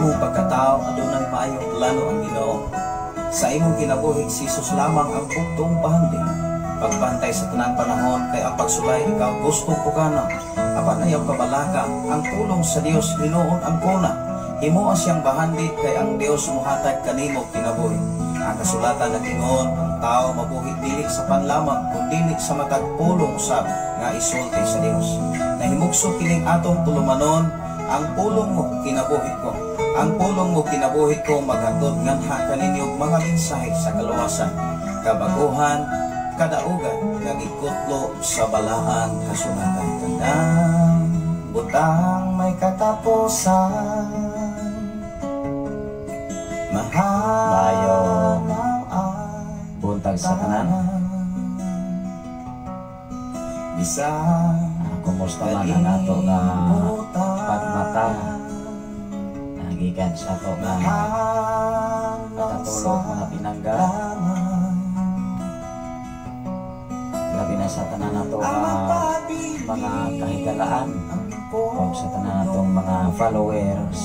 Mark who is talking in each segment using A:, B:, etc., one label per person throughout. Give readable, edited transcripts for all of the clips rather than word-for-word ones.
A: Imong pagkatao adunay maayong plano ang Ginoo. Sa imong kinabuhi, si Jesus lamang ang bugtong bahandi. Pagbantay sa tanang panahon kay ang pagsulay ikaw gusto pugana. Apan ayaw kabalaka, ang pulong sa Dios hinuon ang kuna. Himoa siyang bahandi kay ang Dios muhatag kanimo kinabuhi. Ang kasulatan nag-ingon, ang tao mabuhi dili sa pan lamang kun dili sa matag pulong usab nga isulti sa Dios. Nahimugso kining atong tulumanon, "Ang pulong mo kinabuhi ko." Ang pulong mo kinabuhi ko maghatod nganha kaninyo mga mensahe sa kaluwasan, kabaguhan, kadaugan nga gikutlo sa balaang kasulatan. Tanang butang may katapusan. Mahal
B: Maayong
A: ang
B: buntag sa tanan.
A: Bisan
B: Kumusta man ang ato nga pagmata? Gikan sa ato nga pagkatulog, mga pinangga. Labi na sa tanan nato nga mga kahigalaan o sa tanan natong mga followers,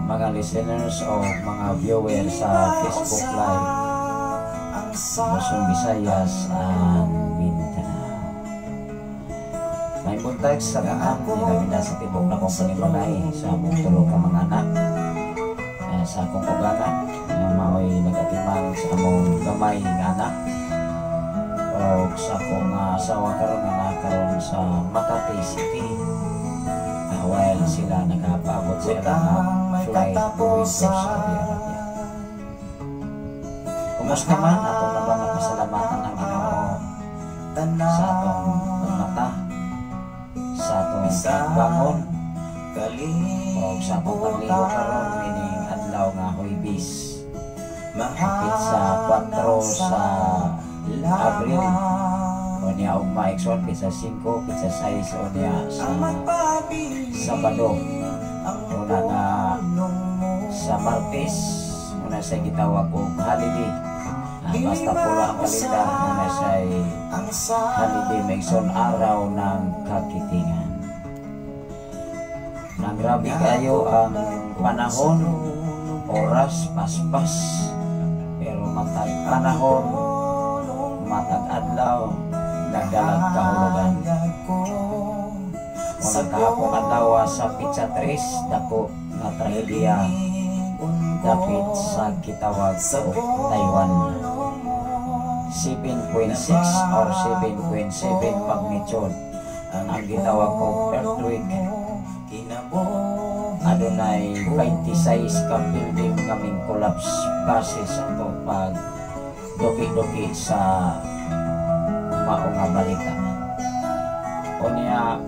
B: mga listeners o mga viewers sa Facebook Live, Luzon, Visayas and Mindanao. May buntag sa tanan, labi na sa tibok na kong panimalay, sa among tulo ka mga anak, sa akong ugangan nga maoy nagatiman sa among gamay nga anak, o sa akong asawa karon nga naa karon sa Makati City while sila nakapaabot sa ilang flight going to Saudi Arabia. Kumusta man atong na ba napasalamatan ang Ginoo sa atong pagmata, sa atong pagbangon, o sa atong pagligo karon ining adlaw nga Huwebes, petsa 4 sa Abril o niya ugma, igsoon, petsa 5, petsa 6 o niya sa Sabado, una nga sa Martes muna sa gitawag og holiday. Basta pula ang kalendar muna sa holiday, may igsoon, Araw ng Kagitingan. Nang grabe kayo ang panahon, oras paspas, pero matag panahon, matag adlaw, nagdalag kahulugan. Unang kahapong adlaw sa petsa 3, dako nga trahedya dapit sa gitawag og Taiwan. 7.6 or 7.7 magnitude ang gitawag og earthquake. Adunay 26 ka building kaming collapse base sa ato pag duki-duki sa mao nga balita. Unya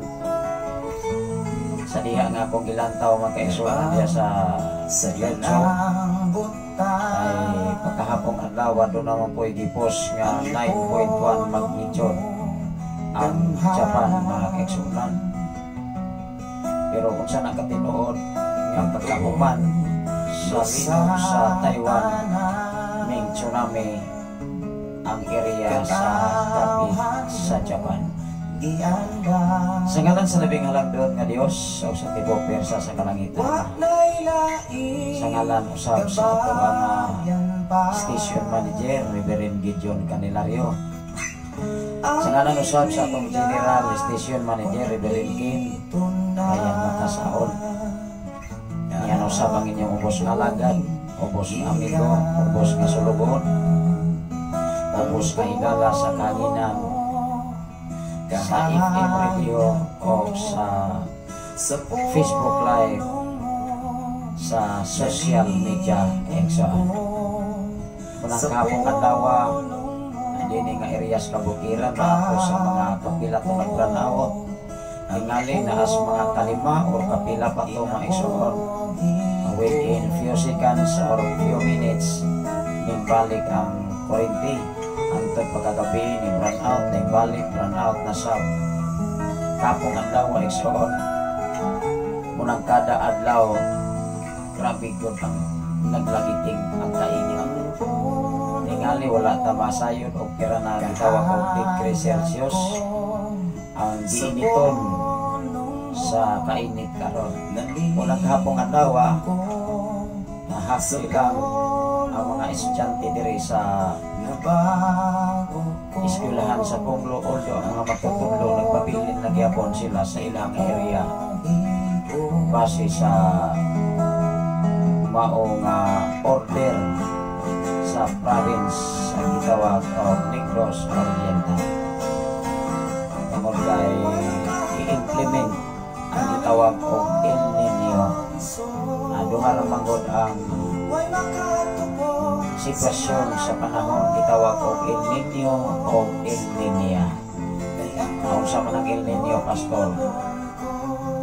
B: sa diha nga akong gilantaw, mga kaigsuonan, diha sa YouTube ay pagkahapong adlaw doon naman po gipos nga 9.1 magnitude ang Japan, mga kaigsuonan. Pero kung saan ang katinuod nga pagkahuman sa linog sa Taiwan, ning tsunami ang area sa dapit sa Japan. Sa ngalan sa labing halangdon nga Dios o sa tibok pwersa sa kalangitan. Sa ngalan usab sa ato nga station manager, Reverend Gideon Candelario. Sa ngalan usab sa atong general station manager, Reverend Kim Ryan Makasaon. Yan usab ang inyong ubos nga alagad, ubos nga amigo, ubos nga sulugoon, ubos nga higala sa kahanginan, sa FM radio o sa Facebook Live, sa social media, igsoon. Unang kahapong adlaw, dini nga areas kabukiran ako sa mga kapila to nag out. Tingali naas mga kalima or kapila pa to, mga igsoon. Within few seconds or few minutes, ning balik ang kuryente. Antod pagkagabi ni brown out, ning balik brown out na sa kapong adlaw, igsoon. Munang kada adlaw, grabe gyud ang naglagiting ang kainit. Tingali wala ta masayod og pira na gitawag og degree Celsius ang giiniton. Sa kainit karon. Unang gahapong adlaw, nahapli lang ang mga estudyante diri sa eskwelahan sa Punglo, although ang mga magtutudlo nagpabilin na gyapon sila sa ilang area base sa mao nga order sa province sa gitawag og Negros Oriental tungod kay i-implement ang gitawag og El Nino. Duha ra manggod ang sitwasyon sa panahon, gitawag og El Nino o El Niña. Unsa man ang El Nino, Pastor?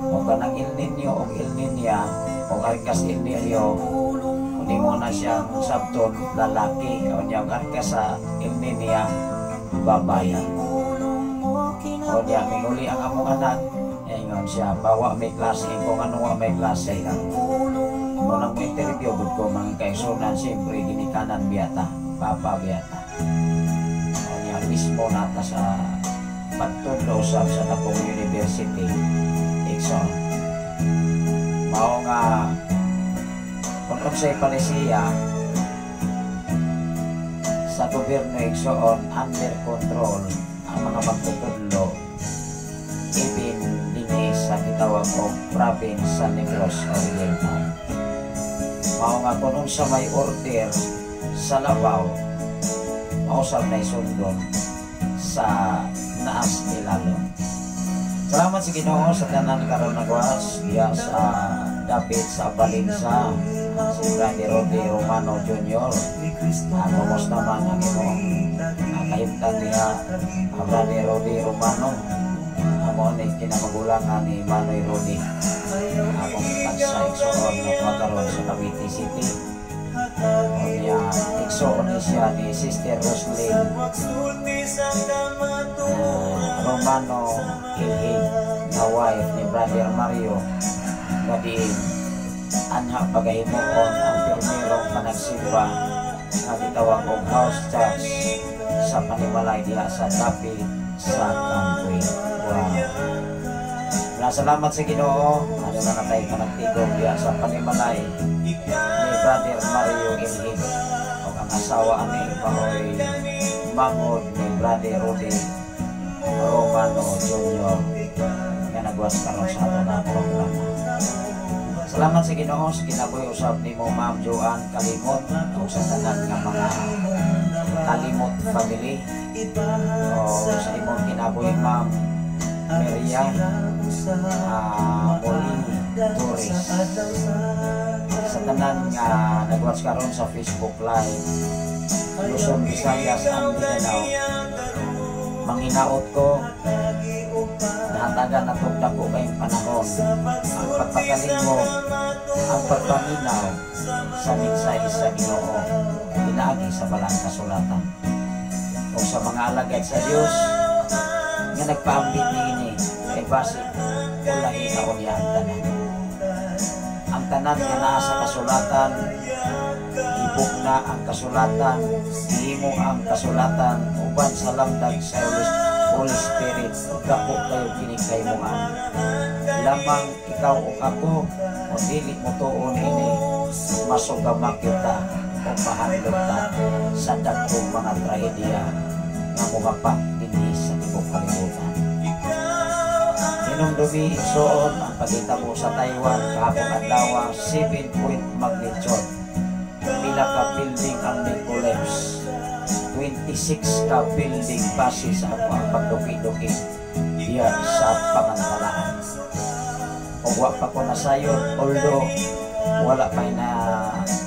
B: O kanang El Nino o El Niña o arkas El Nino, kung mo na siyang sabton, lalaki, o niya ang arkas sa El Niña, babae. O niya minguli ang among anak, ingon siya, "Bawa may klase." Kung ano, wa may klase. Mo nang mo interview gud ko, mga kaigsuonan, siyempre ginikanan biyata, papa biyata. O niya mismo nata sa pagtudlo usab sa dakong university, igsoon. Mao nga kung unsay palisiya sa gobyerno, igsoon, under control ang mga magtutudlo even dinhi sa gitawag og province sa Negros Oriental. Mao nga kung unsa may order sa labaw, mao sab nay sundon sa naas ilalom. Salamat sa Ginoo sa tanan karon nagwas diya sa dapit sa Balinsa, si Brother Rodi Romano Jr. Kumusta man ang imong kahimtang diha, Brother Rodi Romano? Amo ni kinamagulangan ni Manoy Rodi. Akong tagsa, igsoon, nga karon sa Cavite City. Unya igsoon ni siya ni Sister Roslyn Romano Ilhig na wife ni Brother Mario nga diin anha pagahimuon ang pirmirong panagsimba nga gitawag og house church sa panimalay diha sa dapit sa Campoy. Wow. Salamat sa Ginoo. Ano na natay panagtigom diha sa panimalay ni Brother Mario Ilhig o ang asawa ani maoy mangod ni Brother Rudy Romano Jr. nga nagwas karon sa ato na programa. Salamat sa Ginoo sa kinabuhi usab nimo, Ma'am Joanne Kalimot, ug sa tanan nga mga Kalimot family, o sa imong kinabuhi, Ma'am Maria Moli Torres, sa tanan nga nagwatch karon sa Facebook Live, Luzon, Visayas and Mindanao. Manginaot ko, nahatagan na itong dako kayong panahon ang pagpakaling mo, ang pagpaminaw sa mensahe sa Ginoo pinaagi sa balang kasulatan o sa mga alagad sa Dios nga nagpaambit niini kay basig ulahi na unya ang tanan. Ang tanan nga naa sa kasulatan, ibugna ang kasulatan, himo ang kasulatan uban sa lamdag sa Holy Spirit. Ug dako kayo kini kahimuan. Lamang ikaw o ako o dili mo tuon ini, masugamak kita o mahandlok ta sa dagkong mga trahedya nga mohapak dinhi sa tibuok kalibutan. Hinumdumi, igsoon, ang paghitabo sa Taiwan kahapon adlaw, 7 point magnitude. Pila ka building ang ni-collapse? 26 ka building base sa ako ang pagduki-duki diya sa pangantalaan. Ug wa pa ko nasayod, although wala pa na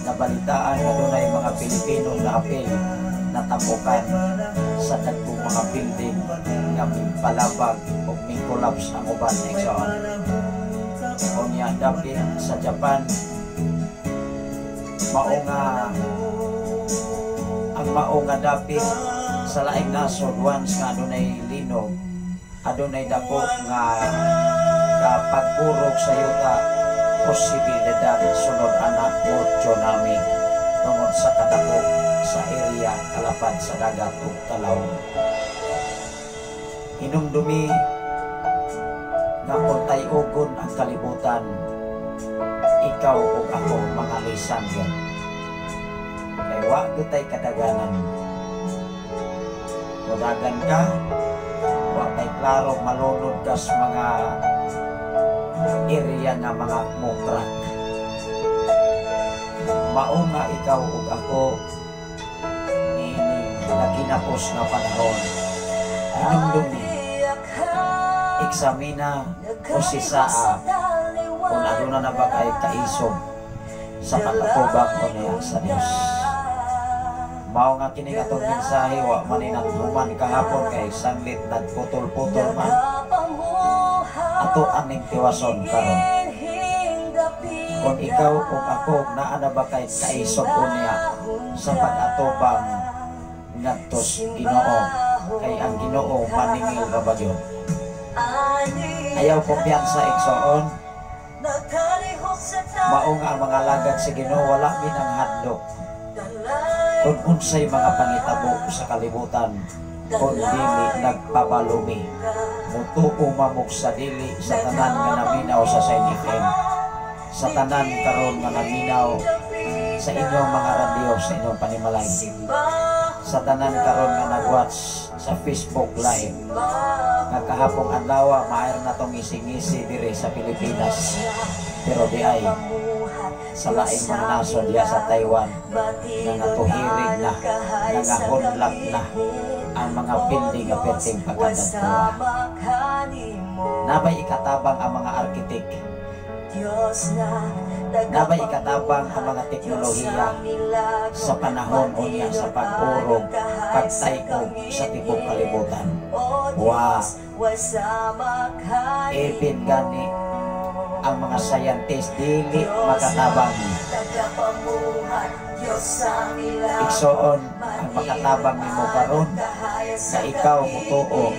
B: nabalitaan nga dunay mga Pilipino na apil natambukan sa dagkong mga building nga mipalabag o mi-collapse ang uban, igsoon. Unya dapit sa Japan, mao nga ang mao nga dapit sa laing nasod, once nga adunay linog, adunay dako nga kapagkurog sa yuta, posibilidad sunod anak o tsunami tungod sa kadako sa area kalapad sa dagat ug talaw. Hinumdumi Nga kung tay-ogon ang kalibutan, ikaw ug ako mga lisan yun. Kay wa gyud tay kadaganan. Mudagan ka, wa tay klaro malunod ka sa mga area nga mga mukrak. Mao nga ikaw ug ako niining naginapos nga panahon. Hinumdumi, eksamina o sisaa kung aduna na ba kay kaisog sa pag-atubang unya sa Dios. Mao nga kini atong mensahe wa man ni naghuman kahapon kay sanglit nagputol-putol man, ato aning tiwason karon. Kung ikaw ug ako naa na ba kay kaisog unya sa pag-atubang ngadtos Ginoo, kay ang Ginoo maningil ra ba gyud. Ayaw kumpiyansa, igsoon. Mao nga ang mga alagad sa Ginoo wala minang hadlok kung unsay mga pangitabo sa kalibutan, kung dili nagpabalumi. Mutuo mamog sa dili sa tanan nga naminaw sa Sign FM, sa tanan karon nga naminaw sa inyong mga radyo, sa inyong panimalay, sa tanan karon nga nag-watch sa Facebook Live, nga kahapong adlaw maayo na tong ngisi-ngisi diri sa Pilipinas, pero di ay sa laing mga nasod diya sa Taiwan nga natuhirig na, nangahunlak na ang mga building nga perting pagkadagkuha. Nabay ikatabang ang mga arkitek, nabay ikatabang ang mga teknolohiya sa panahon unya sa pag-urog, pagtayog sa tibok kalibutan? Wa. Even gani ang mga scientist dili makatabang. Igsoon, ang makatabang nimo karon na ikaw mutuo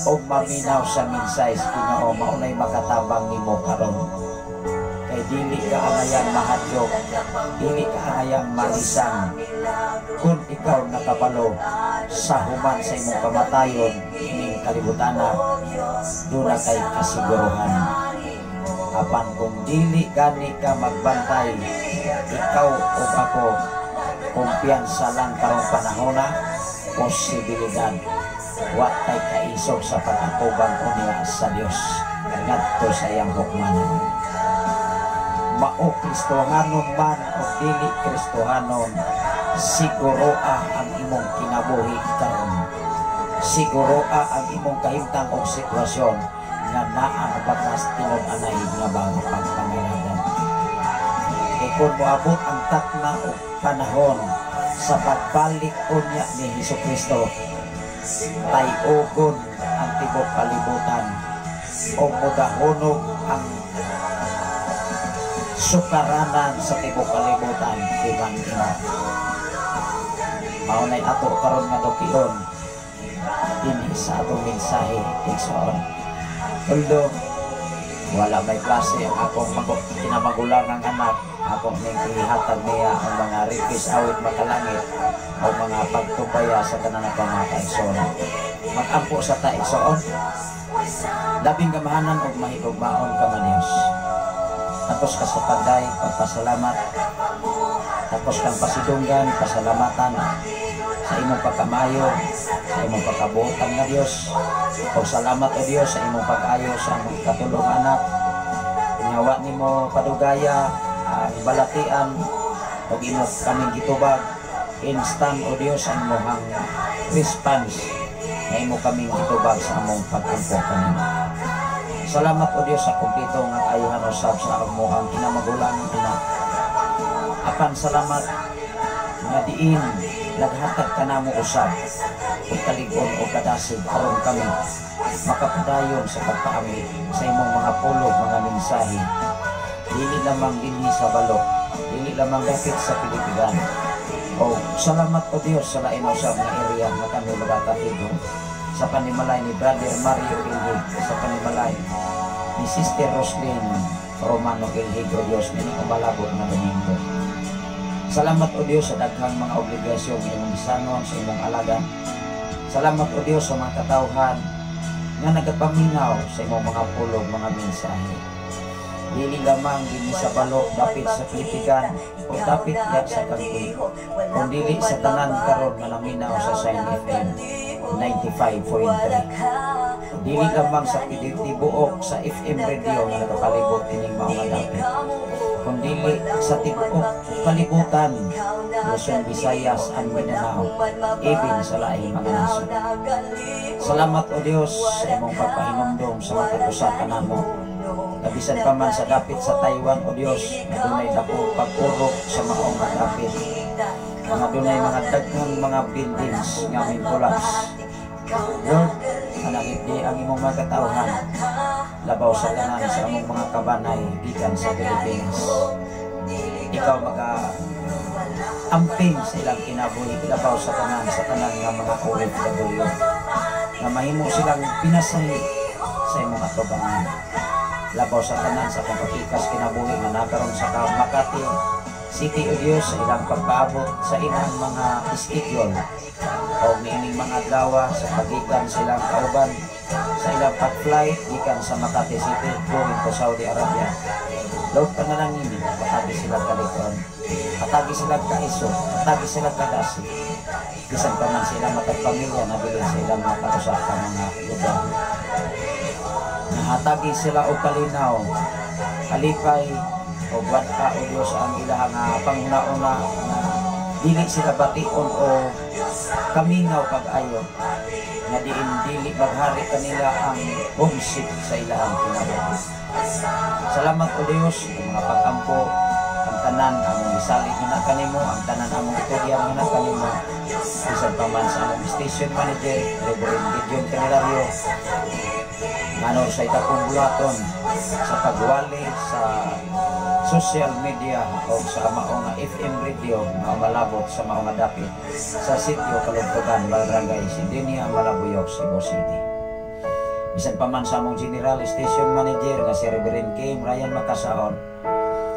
B: og maminaw sa mensahe sa Ginoo, maunay makatabang nimo karon. Kay dili ka angayang mahadlok, dili ka angayang malisang kung ikaw nakabalo sa human sa imong kamatayon ining kalibutana duna kay kasiguruhan. Apan kung dili gani ka magbantay, ikaw o ako kumpiyansa lang karong panahona, posibilidad wa tay kaisog sa pag-atubang unya sa Dios ngadto sa iyang hukmanan. Mao Kristohanon man o dili Kristohanon, siguroa ang imong kinabuhi karon, siguroa ang imong kahimtang og sitwasyon nga naa na bakas tinud-anay nga bang pagpangalagan. Kay kung moabot ang takna og panahon sa pagbalik unya ni Hesus Kristo, tay-ogon ang tibok kalibutan o mudahonog ang sukaranan sa tibok kalibutan, di man imo. Mao nay ato karon nga dukion dinhi sa atong mensahe, igsoon. Although wala may klase ang akong kinamagulangang anak, akong ning ihatag niya ang mga request awit makalangit o mga pagtubaya sa tanan ng mga kaigsoon. Magampo sa ta, igsoon. Labing gamahanan og mahigugmaon ka nga Dios. Tapos ka sa pagday, pagpasalamat. Tapos kang pasidunggan, pasalamatan sa imong pagkamayo, sa imong pagkabuotan nga Dios. O salamat o Dios sa imong pag-ayo sa among katulong anak. Nga wa nimo padugaya ang balatian og imo kaming gitubag. Instant o Dios ang imong response nga imo kaming gitubag sa among pag-ampo kanimo. Salamat o Dios sa kumpleto nga kaayuhan usab sa amo ang kinamagulang anak. Apan salamat nga diin naghatag kanamo usab og kalig-on o kadasig aron kami makapadayon sa pagpaamit sa imong mga pulog, mga mensahe. Dili lamang dinhi sa balok, dili lamang dapit sa Pilipinas. O salamat o Dios sa lain usab nga area nga kami magatatigo sa panimalay ni Brother Mario Ilhig, sa panimalay ni Sister Roslyn Romano Ilhig, o Dios, nining umalabot nga Domingo. Salamat o Dios sa daghang mga obligasyon nga imong gisangon sa imong alaga. Salamat o Dios sa mga katawhan nga nagapaminaw sa imong mga pulong, mga mensahe. Dili lamang dinhi sa Balok, dapit sa Pilipigan o dapit ya sa Kangkui, kung dili sa tanan karon nga naminaw sa Sign FM 95.3. Dili lamang sa tibuok sa FM radio nga nagapalibot ining mao nga dapit, kundili sa tibuok kalibutan, Luzon, Visayas and Mindanao, even sa laing mga nasod. Salamat, O Dios, sa imong pagpahinumdom sa matag usa kanamo. Bisan pa man sa dapit sa Taiwan, O Dios, nga dunay dako pag-urok sa mao nga dapit, nga dunay mga daghang mga buildings nga may collapse. Lord, panalipdi ang imong mga katawhan, labaw sa tanan sa among mga kabanay gikan sa Pilipinas. Ikaw maka amping sa ilang kinabuhi, labaw sa tanan nga mga OFW nga mahimo silang pinasahi sa imong atubangan. Labaw sa tanan sa akong kapikas kinabuhi nga nakaron sa Makati City, O Dios, sa ilang pagpaabot sa ilang mga schedule o niining mga adlaw sa pagikan silang kauban sa ilang pag-flight gikan sa Makati City going to Saudi Arabia. Lord, panalangin, patagi sila kalikon, patagi sila kaiso, patagi sila kadasi. Bisan pa man sila matag pamilya nabilin sa ilang mga kausa ka mga lugar. Nahatagi sila og kalinaw, kalipay, o ka, O Diyos, ang ilang panghuna-una nga dili sila bation o kamingaw pag-ayo nga diin dili maghari kanila ang homesick sa ilang kinabuhi. Salamat, O Dios, sa mga pag-ampo, ang tanan among isalig na kanimo, ang tanan among itugyan na kanimo. Bisan pa man sa among station manager, Reverend Gideon Canelario, nganor sa itakong bulaton sa pagwali sa social media o sa mao nga FM radio nga malabot sa mao nga dapit sa sitio Kalugtugan, Barangay Sidinia, Malabuyoc, Cebu City. Bisan pa man sa among general station manager nga si Reverend Kim Ryan Makasaon,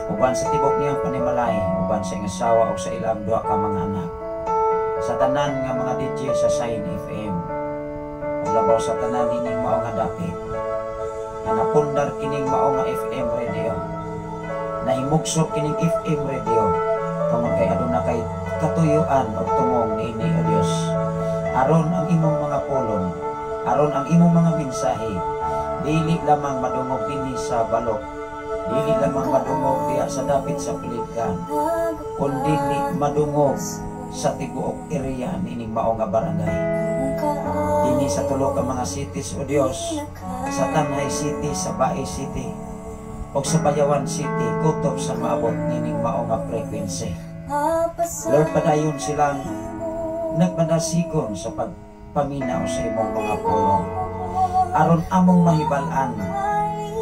B: uban sa tibok niyang panimalay, uban sa iyang asawa o sa ilang duha ka mga anak. Sa tanan nga mga DJ sa Sign FM, ug labaw sa tanan nining mao nga dapit nga napundar kining mao nga FM radio, nahimugso kining FM radio tungod kay aduna kay katuyuan og tumong niini, O Dios, aron ang imong mga pulong, aron ang imong mga mensahe dili lamang madungog dinhi sa Balok, dili lamang madungog diha sa dapit sa Piligan, kundi madungog sa tibuok area nining mao nga barangay dinhi sa tulo ka mga cities, O Dios, sa Tanay City, sa Bais City ug sa Bayawan City, kutob sa maabot nining mao nga frequency. Lord, padayon silang nagpanasigon sa pagpaminaw sa imong mga pulong aron among mahibal-an,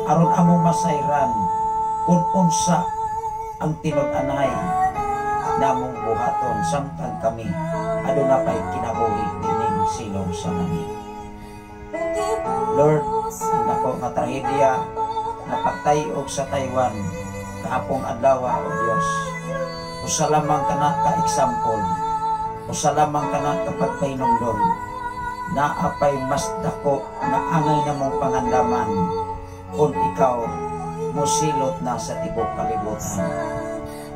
B: aron among masayran kung unsa ang tinud-anay namong buhaton samtang kami aduna pay kinabuhi nining silong sa langit. Lord, ang dako nga trahedya nga pagtayog sa Taiwan kaapong adlaw, O Dios, usa lamang kana ka example, usa lamang kana ka pagpahinumdom, naa pay mas dako nga angay namong pangandaman kung ikaw mosilot na sa tibok kalibutan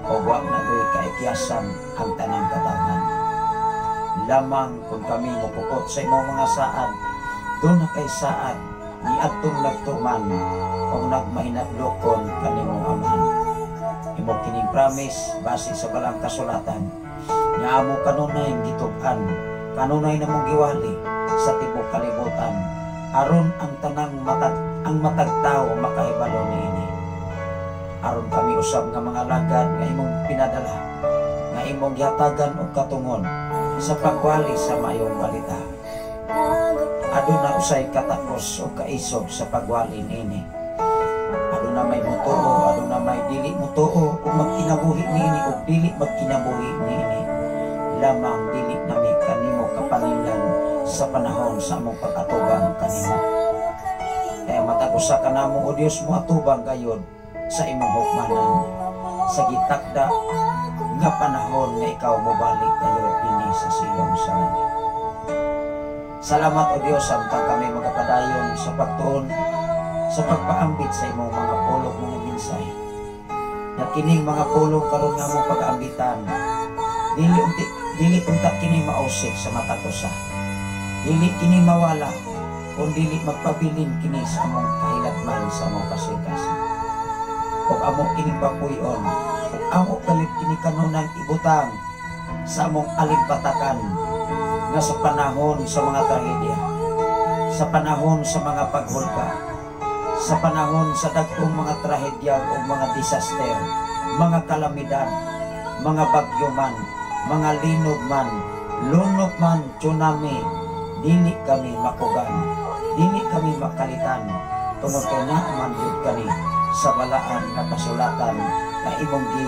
B: o wa na goy kaikyasan ang tanang katawhan. Lamang kung kami mupukot sa imong mga saad, duna kay saad niadtong nagtuman o nagmahinadlokon kanimo, Amahan. Imo kining promise base sa balang kasulatan nga amo kanunay gitug-an, kanunay namong giwali sa tibok kalibutan aron ang tanang matag ang matag tawo makahibalo niini, aron kami usab nga mga lagad nga imong pinadala, nga imong gihatagan og katungod sa pagwali sa maayong balita, aduna usay katakos o kaisog sa pagwali niini. Aduna may mutuo, aduna may dili mutuo ug magkinabuhi niini ug dili magkinabuhi niini. Lamang dili nami kanimo kapaninglan sa panahon sa among pag-atubang kanimo. Kaya matag usa kanamo, O Dios, mo atubang gayod sa imong hukmanan sa gitakda nga panahon nga ikaw mobalik gayod dinhi sa silong sa langit. Salamat, O Dios, samtang kami magapadayon sa pagtuon, sa pagpaambit sa imong mga pulong, mga mensahe. Na kining mga pulong karon nga among pag-ambitan, dili unta kini mausik sa matag usa. Dili kini mawala kung dili magpabilin kini sa among kahilatman, sa among kasing-kasing. Ug amo kining papuy-on, ug amo galit kini kanunang ibutang sa among alimpatakan nga sa panahon sa mga trahedya, sa panahon sa mga paghulga, sa panahon sa dagkong mga trahedya o mga disaster, mga kalamidad, mga bagyo man, mga linog man, lunok man, tsunami, dili kami makugan, dili kami makalitan, tungod kay naa man gyud kani sa balaan nga kasulatan nga imong gi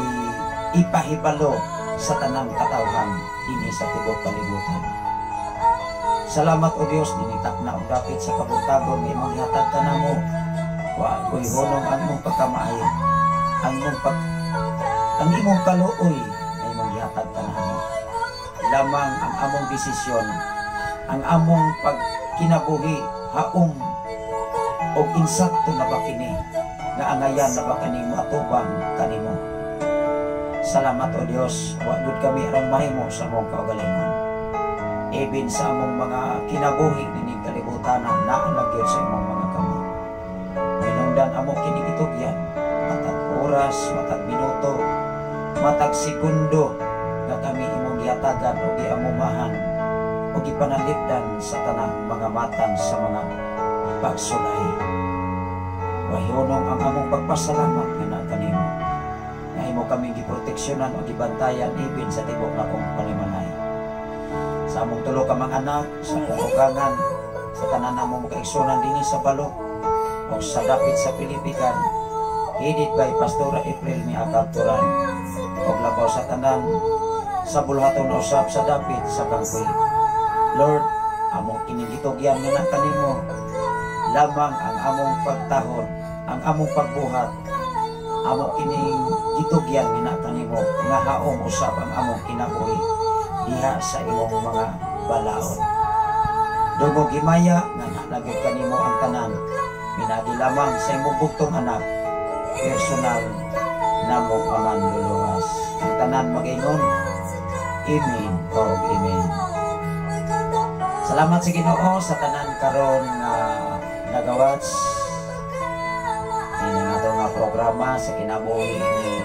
B: ipahibalo sa tanang katawhan dinhi sa tibuok kalibutan. Salamat, O Dios, ninitak na og dapit sa kabuntagon nga imong gihatag kanamo. Wa ko'y hunong ang imong pagkamaayo, ang imong kaluoy nga imong gihatag kanamo. Lamang ang among desisyon, ang among pagkinabuhi, haom og insakto na ba kini, nga angayan na ba kani moatubang kanimo? Salamat, O Dios, wa gud kami aron mahimo sa among kaugalingon. Ibin sa among mga kinabuhi nining kalibutan na naa lang gyud sa imong mga kamot. Hinungdan amo kini gitugyan, matag oras, matag minuto, matag segundo nga kami imong gihatagan o giamumahan o gipanalipdan sa tanang mga matang sa mga pagsulay. Wahunong ang among pagpasalamat nga naa kanimo, nga imo kami giproteksyonan o gibantayan ibin sa tibok na kong panimalay. Sa among tulo ka mga anak, sa akong ugangan, sa tanan namong kaigsunan dinhi sa Balok o sa dapit sa Pilipikan, headed by Pastora April Miakapturan, og labaw sa tanan sa buluhaton usab sa dapit sa Kangkoy. Lord, among kining gitugyan nga naa kanimo lamang ang among pagtahod, ang among pagbuhat, amo kining gitugyan nga naa kanimo nga haom usab ang among kinabuhi diha sa imong mga balaod. Dungog himaya nga naa gyud kanimo ang tanan, pinagi lamang sa imong bugtong anak, personal namo nga manluluwas. Ang tanan mag-ingon, "Amen o Amen." Salamat sa Ginoo sa tanan karon nga nagawats ini nga nga programa sa kinabuhi ni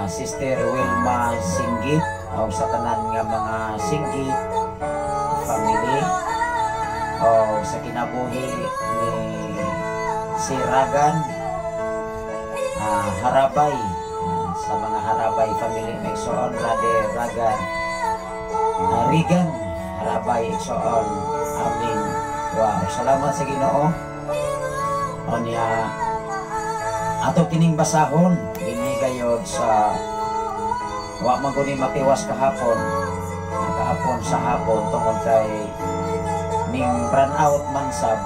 B: Sister Wilma Singgit o sa tanan nga mga Singgit family o sa kinabuhi ni si Ragan Harabay, sa mga Harabay family, Megsoon Rade Ragan, Regan Harabay, Igsoon. Amin. Wow, salamat sa Ginoo. Onya ato kining basahon dinhi gayod sa wa man ko ni matiwas kahapon, kahapon sa hapon, tungod kay ning run out man sab.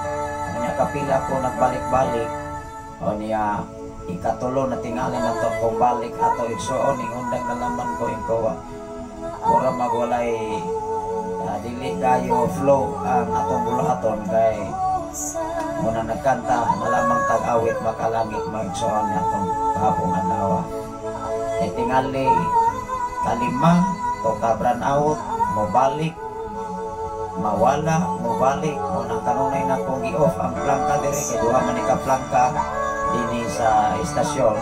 B: Unya kapila ko nagbalik-balik. Onya ikatulo na tingali na to kung balik ato, igsuon, ning undang na laman ko inko mura magwalay dili kayo flow ang atong buluhaton kay muna nagkanta na lamang tag-awit makalangit, magsuon atong kahapong adlaw. Kay tingali kalima to ka brown out, mobalik, mawala, mobalik mo nang kanunay na kong gi-off ang plangka diri kay duha man ni ka plangka dinhi sa istasyon.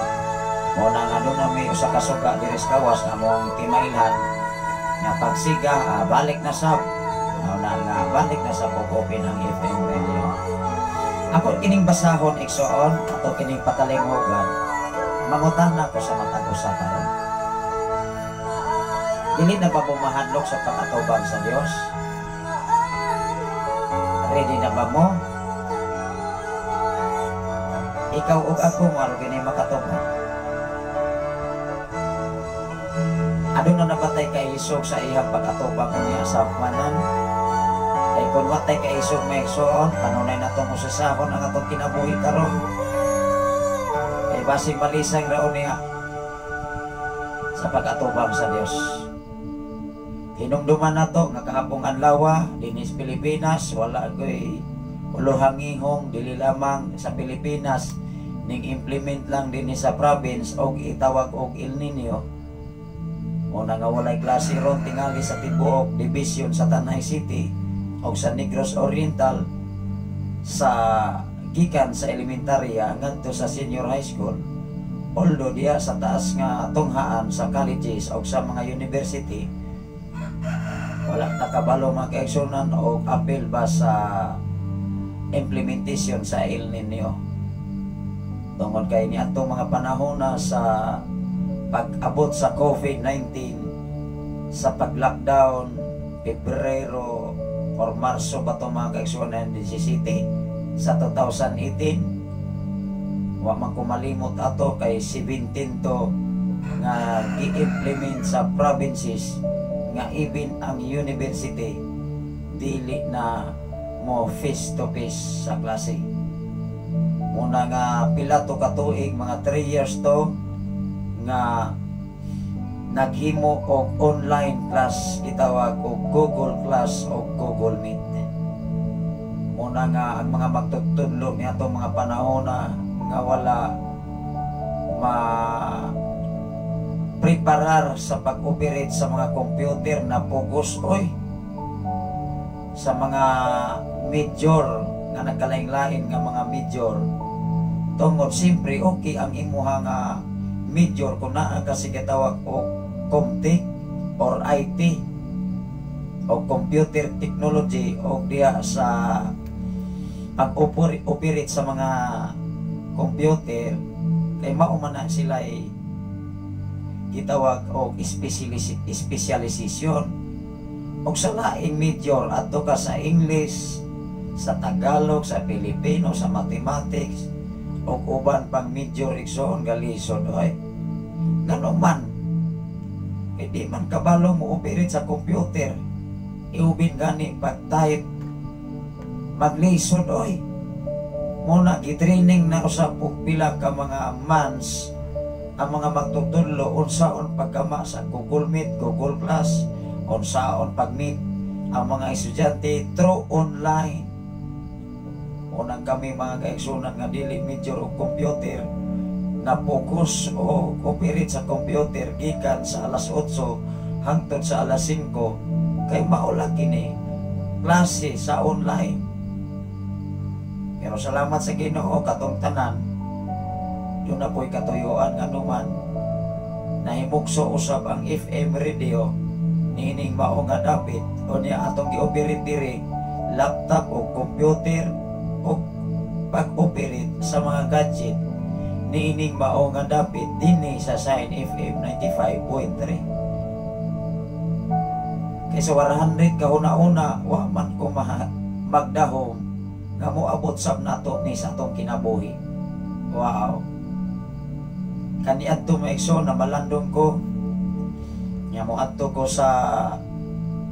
B: Mo nang ano na may usa ka suga diri sa kawas nga mong timailhan nga pagsiga, balik na sab. Mao na nga balik na sa pag-open ang FM radio. Ako kining basahon, igsoon, ato kining patalinghugan. Mangutana ko sa matag usa karon. Dili na ba mo mahadlok sa pag-atubang sa Dios? Ready na ba mo? Ikaw ug ako maro gini makatubang. Aduna na ba tay kaisog sa iyang pag-atubang niya sa manan? Kay kung wa tay kaisog, may igsoon, kanunay na tong usasahon ang atong kinabuhi karon. Kay basig malisang raon niya sa pag-atubang sa Dios. Hinumduman nato nga kahapong adlaw dinhi sa Pilipinas wala koy ulohangihong, dili lamang sa Pilipinas ning implement lang dinhi sa province og itawag og El Nino. Muna nga walay klase ron tingali sa tibuok division sa Tanay City o sa Negros Oriental, sa gikan sa elementarya ngadto sa senior high school. Although diya sa taas nga tunghaan, sa colleges o sa mga university, wala ta kabalo, mga kaigsuonan, og apil ba sa implementation sa El Nino, tungod kay niadtong mga panahon na sa pag-abot sa COVID-19, sa pag-lockdown, Pebrero or Marso ba to, mga kaigsuonan, din City sa 2018. Wa man ko malimot ato kay 17 to nga gi-implement sa provinces nga even ang university dili na mo face to face sa klase. Muna nga pila to ka tuig, mga 3 years to nga naghimo og online class, gitawag og Google Class o Google Meet. Muna nga ang mga magtutudlo niadtong mga panahon na nga wala ma preparar sa pag-operate sa mga computer na pugos oy sa mga major nga nagkalain-lain nga mga major, tungod siyempre okay ang imuha nga major kung naa kasi gitawag og Comtech or IT o computer technology o diya sa pag-operate sa mga computer, kay mao man na sila ay gitawag og specialization. Og sa laing major, adto ka sa English, sa Tagalog, sa Pilipino, sa Mathematics og uban pang major, igsoon, galisod oy. Ngano man hindi man kabalo mo operate sa computer, iubin gani pag type, maglisod oy. Muna gitraining na usab og pila ka mga months ang mga magtutudlo unsaon pagkama sa Google Meet, Google Class, unsaon pag-meet ang mga estudyante through online. Unang kami, mga kaigsunan, nga dili major og computer, na focus o operate sa computer gikan sa alas 8 hangtod sa alas 5 kay mao lagi ni klase sa online. Pero salamat sa Ginoo, katong tanan duna po'y katuyuan, nganuman nahimugso usab ang FM radio niining mao nga dapit o niya atong gi-operate diri laptop o computer o pag-operate sa mga gadget niining mao nga dapit dinhi sa Sign FM 95.3. Kaysa 100 ka una-una, wa man ko magdahom nga moabot sab nato ni sa atong kinabuhi. Wow. Kaniadto, mga igsoon, na malandong ko nya moadto ko sa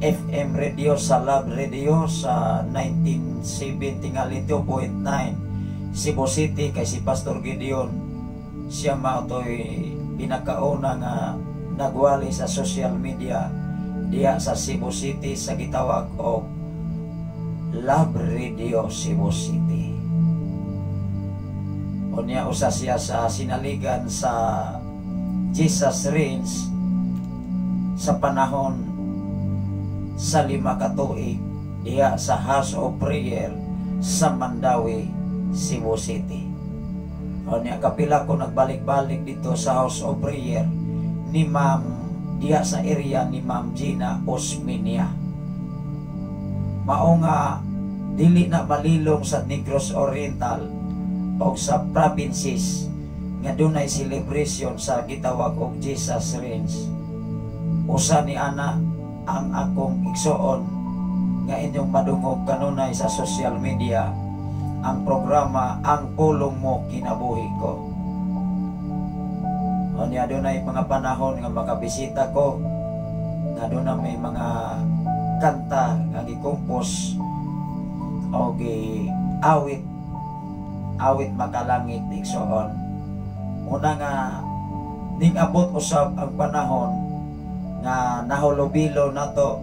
B: FM radio, sa Love Radio sa 1970.9 Cebu City, kay si Pastor Gideon siya mao to'y pinakauna nga nagwali sa social media diya sa Cebu City sa gitawag og Love Radio Cebu City. Unya usa siya sa sinaligan sa Jesus Reigns sa panahon sa 5 ka tuig diha sa House of Prayer sa Mandaue, Cebu City. Unya kapila ko nagbalik-balik dito sa House of Prayer ni Ma'am diha sa area ni Ma'am Gina Osmeña. Mao nga dili na malilong sa Negros Oriental o sa provinces nga dunay celebration sa gitawag og Jesus Reigns. Usa ni ana ang akong igsoon nga inyong madungog kanunay sa social media, ang programa Ang Pulong Mo Kinabuhi Ko. Unya dunay mga panahon nga makabisita ko nga doon may mga kanta nga gikompos o gi awit, Awit Makalangit, igsoon. Una nga ning abot usab ang panahon Nga nahulubilo nato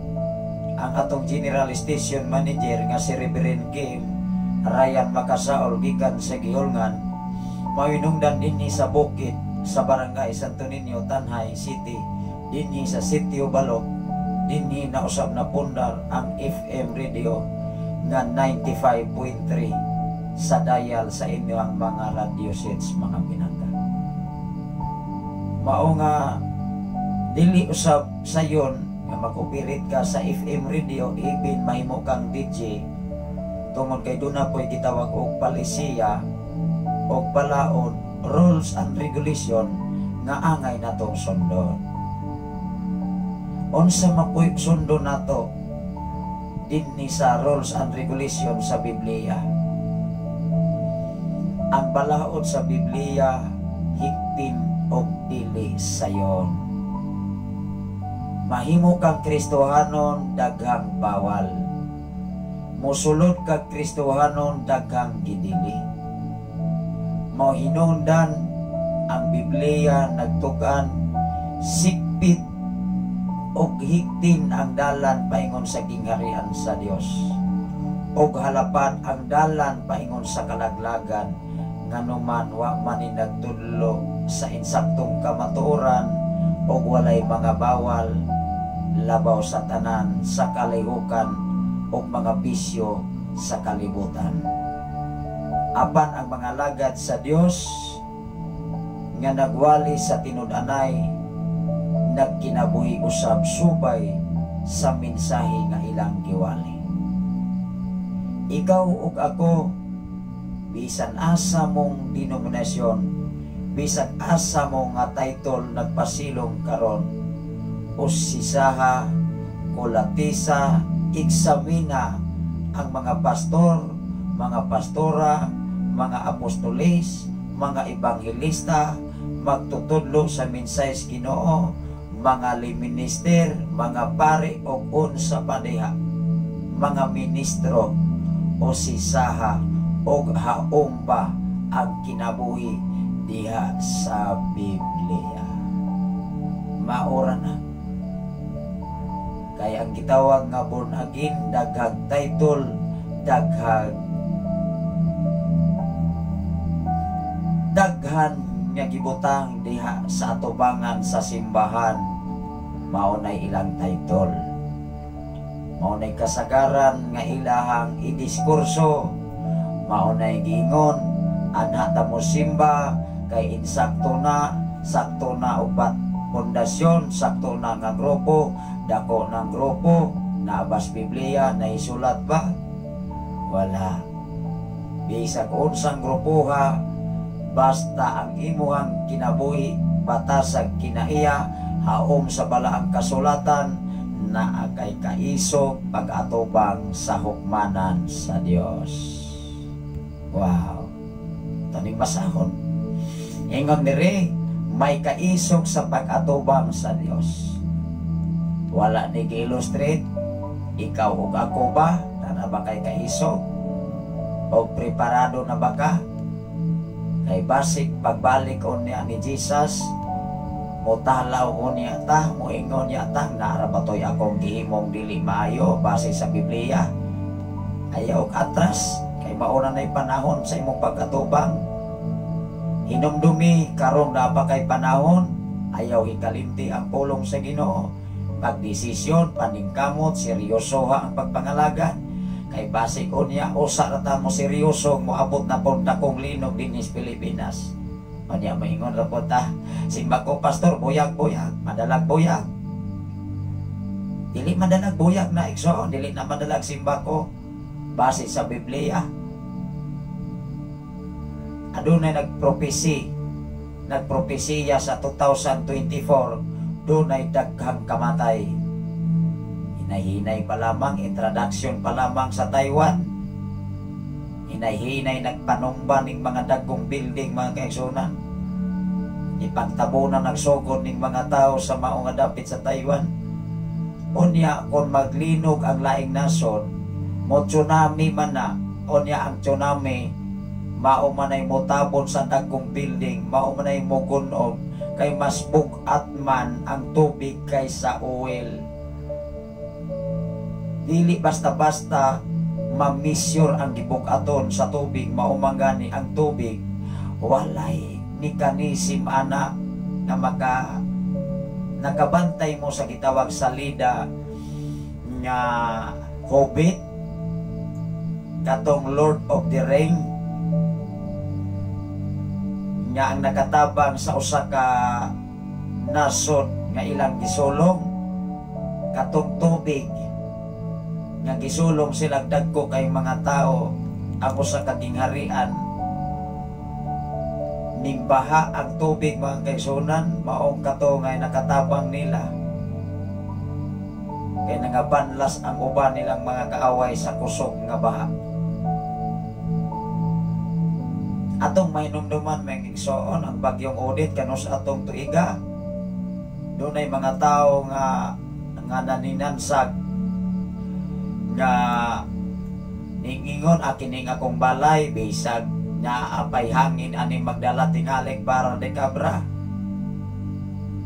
B: ang atong General Station Manager nga si Reverend Kim Ryan Makasaol gikan sa Gihulngan, mahinungdan dinhi sa bukid sa Barangay Santo Niño, Tanjay City, dinhi sa Sitio Balok, dinhi na usab na pundar ang FM radio nga 95.3 sa dial sa inyo ang mga radio sets, mga pinangga. Mao nga dili usab sayon nga mag-operate ka sa FM radio, even mahimo kang DJ, tungod kay duna po'y gitawag og palisiya og balaod, rules and regulation nga angay natong sundon. Unsa man po'y sundon nato dinhi sa rules and regulation sa Biblia? Ang balaod sa Biblia, higpin og dili sayon. Mahimo kang Kristohanon, daghang bawal. Mosulod kag Kristohanon, daghang gidili. Mao hinungdan ang Biblia nagtugan sikpit og higtin ang dalan paingon sa gingharian sa Dios og halapad ang dalan paingon sa kalaglagan, nganuman wa man ni nagtudlo sa insaktong kamatuoran og walay mga bawal labaw sa tanan sa kalihukan og mga bisyo sa kalibutan. Apan ang mga lagad sa Dios nga nagwali sa tinud-anay, nagkinabuhi usab subay sa mensahe nga ilang giwali. Ikaw ug ako, bisan asa mong denominasyon, bisan asa mo nga title nagpasilong karon, usisaha, kulatisa, eksamina ang mga pastor, mga pastora, mga apostoles, mga ebanghelista, magtutudlo sa mensahe sa Ginoo, mga minister, mga pari o unsa pa diha, mga ministro, usisaha og haom ba ang kinabuhi diha sa Biblia. Maura na. Kaya ang gitawag nga born again, daghag title, daghag daghan nga gibutang diha sa atubangan sa simbahan, mao nay ilang title. Mao nay kasagaran nga ilahang idiskurso, mao nay giingon, anha ta mo simba kay insakto na, sakto na og bat pundasyon, sakto na nga grupo, dako ng grupo, naabas Biblia, naisulat ba? Wala. Bisag unsang grupoha, basta ang imuhang kinabuhi batasag kinaiya, haom sa balaang kasulatan, naa kay kaisog pag-atubang sa hukmanan sa Dios. Wow. Taning basahon. Ingon diri, may kaisog sa pag-atubang sa Dios. Wala ni gi-illustrate, ikaw ug ako ba, naa ba kay kaisog? O preparado na ba ka? Kay basig pagbalik unya ni Jesus, mutalaw unya ta, moingon niya ta, "Naa ra ba to'y akong gihimong dili maayo base sa Biblia?" Ayaw atras, kay mauna na'y panahon sa imong pag-atubang. Hinumdumi karong naa pa kay panahon, ayaw hikalimti ang pulong sa Ginoo. Pagdesisyon, paningkamot, seryosoha ang pagpangalagad. Kay basig unya, usa ra ta mo seryoso, moabot na pong dakong linog dinhi sa Pilipinas. Unya maingon ra po ta, "Simba ko, pastor, buyag-buyag, madalag buyag." Dili madalag buyag na, igsoon, dili na madalag simba ko base sa Biblia. Adunay nagpropesiya sa 2024, dunay daghang kamatay. Hinay-hinay pa lamang, introduction pa lamang sa Taiwan. Hinay-hinay nagpanumba ning mga dagkong building, mga kaigsunan. Ipagtabo na nagsugod ning mga tao sa mao nga dapit sa Taiwan. Unya kung maglinog ang laing nasod, mo tsunami man na, unya ang tsunami, mao man ay motabon sa dagkong building, mao man ay mogunob. Kay mas bugat man ang tubig kaysa oil. Dili basta-basta ma-measure ang gibug-aton sa tubig. Mao man gani ang tubig walay mechanism ana nga maka nakabantay mo sa gitawag salida nga Hobbit, katong Lord of the Ring, nga ang nakatabang sa usa ka nasod nga ilang gisulong, katong tubig nga gisulong sila, dagko kay mga tao ang usa ka gingharian, ning baha ang tubig, mga kaigsuonan. Maong kato nga nakatabang nila kay nangabanlas ang uban nilang mga kaaway sa kusog nga baha. Atong mahinumduman, mga igsoon, ang bagyong Odette kanus atong tuiga. Dunay mga tao nga nga naninansag nga ningingon, "Akin akong balay, bisag naapay hangin ani magdala tingalig bara de cabra."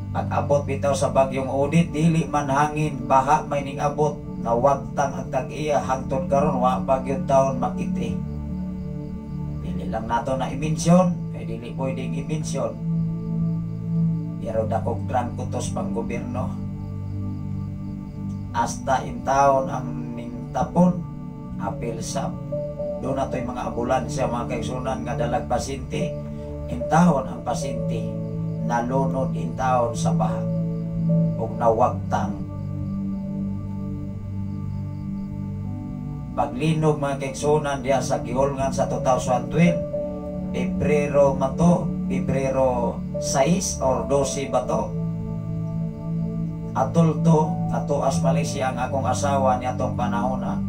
B: Pag-abot bitaw sa bagyong Odette, dili man hangin, baha may ning abot, nawagtang ang tag-iya. Hangtod karon wa pa gyud taon makiti. Dili lang nato na i-mention kay dili pwedeng i-mention, pero dakog kutos pang gobyerno. Hasta in taon ang ning tapon apil sab doon na to'y mga ambulansya, mga kaigsuonan, nga dalag pasyente. In taon ang pasyente nalunod in taon sa baha ug nawagtang. Paglinog, mga kaigsuonan, diha sa gihulngan sa 2012, Pebrero man to, Pebrero 6 or 12 ba to? Atol to, ato as Malaysia ang akong asawa ni atong panahon na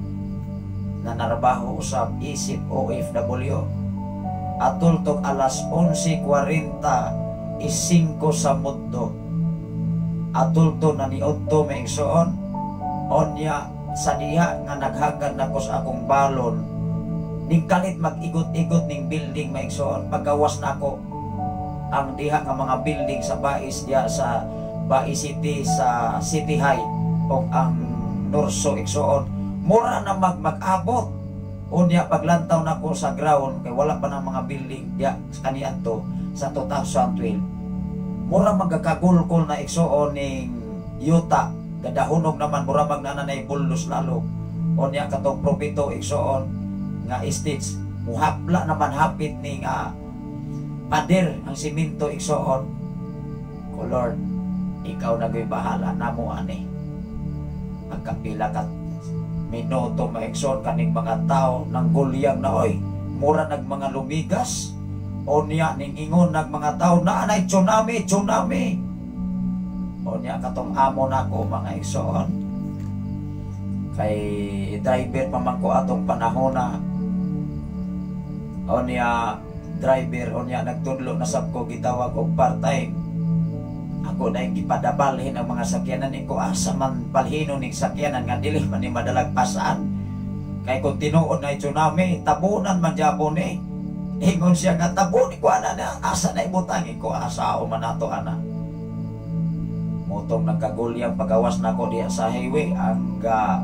B: nanarbaho usab isip OFW. Atol to alas 11.45 sa mundo. Atol to na niudto, mga igsoon. Onya sa diha nga naghagad nako sa akong balon, ning kalit mag-igot-igot ning building, mga igsoon. Paggawas nako, ang diha nga mga building sa Bais, diha sa Bais City, sa City High o ang Norso, igsoon, mura na mag-abot. Unya paglantaw nako sa ground, kay wala pa ng mga building diha kaniadto sa 2012, mura magkakagulkol na, igsoon, ning yuta. Gadahunog naman, mura magnananay bullos lalo. Unya katong propito, igsoon, nga stitch muhapla naman hapit ning pader ang simento, igsoon ko. "Lord, ikaw na gyud bahala namo ani." Pagkapila ka minuto, mga igsoon, kaning mga tao nang gulyang na oy, mura nag mga lumigas. Unya ning ingon nag mga tao na anay tsunami, tsunami. Unya katong amo nako, mga igsoon, kay driver pa man ko atong panahon na. Unya driver, unya nagtudlo na sab ko, gitawag og part-time. Ako na yung gipadabalhin ang mga sakyanan ko. Asa man balhinon ning sakyanan nga dili man ni madalag pasaan? Kay kung tinuod na tsunami, tabunan man japon eh. Ingon siya nga tabon ko ana na, asa na ibutang ko, asa o man nato ana. Motong nagkagulyang pagawas nako diha sa highway, ang ga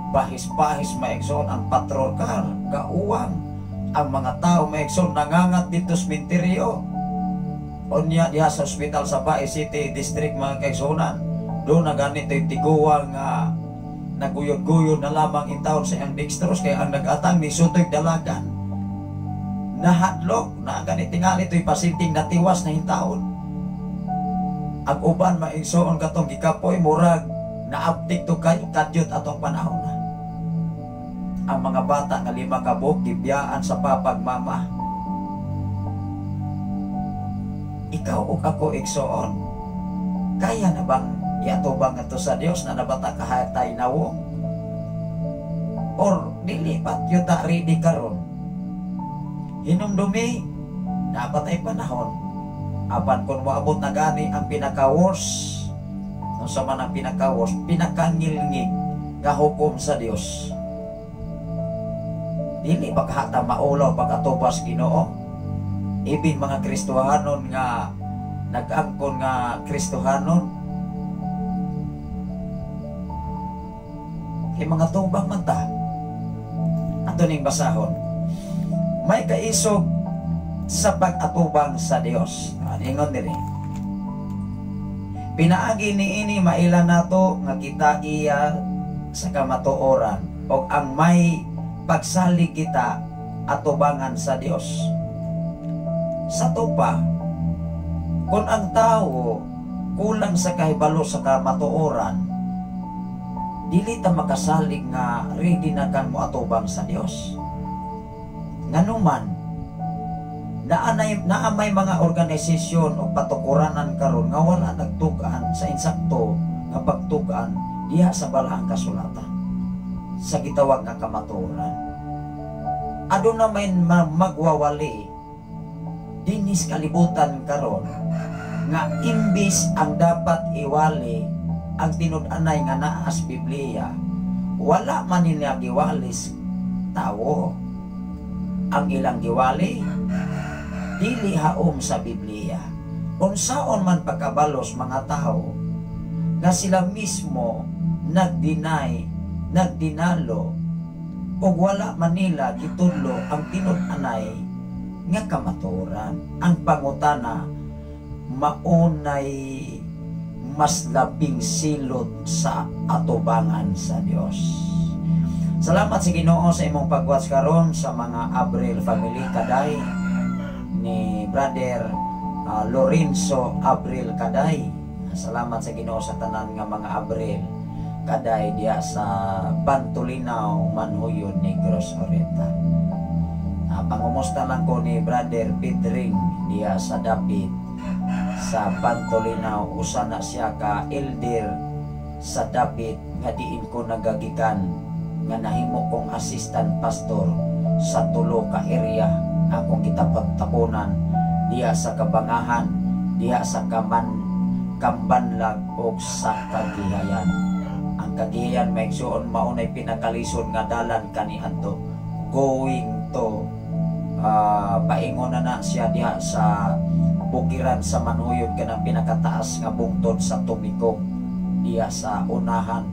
B: bahis-bahis, mga igsoon, ang patrol car, gauwang ang mga tao, mga igsoon, nangangat dito sa sementeryo. Unya diha sa ospital sa Bais City District, mga kaigsuonan, doon na ganito yung tiguang nga naguyod-guyod na lamang in taon sa iyang dextrose kay ang nag-atang ni sutoy dalagan. Nahadlok na ganit tingali ito'y pasinting natiwas na hintaon. Ang uban, maigsoon, katong gikapoy, murag naabtik to kay kadyot atong panahon na. Ang mga bata nga 5 ka buok gibiyaan sa papag mama. Ikaw ug ako, igsoon, kaya na bang iatubang ngadto sa Dios na nabata kahatay nawong? Or dili pa yuta ready karon? Hinumdumi, dapat ay panahon. Apan kung moabot na gani ang pinaka-worst, unsa man ang pinaka-worst, pinakangilngig nga hukom sa Dios, dili ba kahata maulaw pagkatubas Ginoo? Ibig mga Kristohanon nga Nag-angkon nga Kristohanon. Kay mga tubang man ta. Ato ning basahon. May kaisog sa pag-atubang sa Dios. Ingon diri. Pinaagi niini maila nato nga kita iya sa kamatuoran og ang may pagsalig kita atubangan sa Dios. Sa tupa, kung ang tao kulang sa kahibalo sa kamatuoran, dili ta makasalig nga ready na kang moatubang sa Dios. Nganuman, naa may mga organisasyon o patukuranan karon nga wala nagtug-an sa insakto nga pagtug-an diha sa balaang kasulatan sa gitawag nga kamatuoran. Aduna may magwawali dinis kalibutan karon nga imbis ang dapat iwali ang tinud-anay nga naa sa Biblia, wala man nila giwalis tawo. Ang ilang giwali dili haom sa Biblia. Unsaon man pagkabalos mga tao nga sila mismo nagdeny, nagdinalo ug wala man nila gitudlo ang tinud-anay nga kamatuoran. Ang pangutana, maunay mas labing silot sa atubangan sa Dios. Salamat sa Ginoo sa imong pag-watch karon sa mga Abril family Kaday ni Brother Lorenzo Abril Kaday. Salamat sa Ginoo sa tanan nga mga Abril Kaday diya sa Bantulinaw, Manhuyod, Negros Oriental. Pangumusta lang ko ni Brother Pedring diya sa Dapit sa Bantulinaw. Usa na siya ka elder sa Dapit nga diin ko nagagikan nga nahimo kong assistant pastor sa tulo ka area nga akong gitapot-taponan diha sa Kabangahan, diha sa Kambanlag og sa Kagihayan. Ang Kagihayan, maigsuon, maunay pinakalisod nga dalan kaniadto going to paingon na na siya diha sa bukiran sa Manhuyod, kanang pinakataas nga bungtod sa Tumikong diha sa unahan,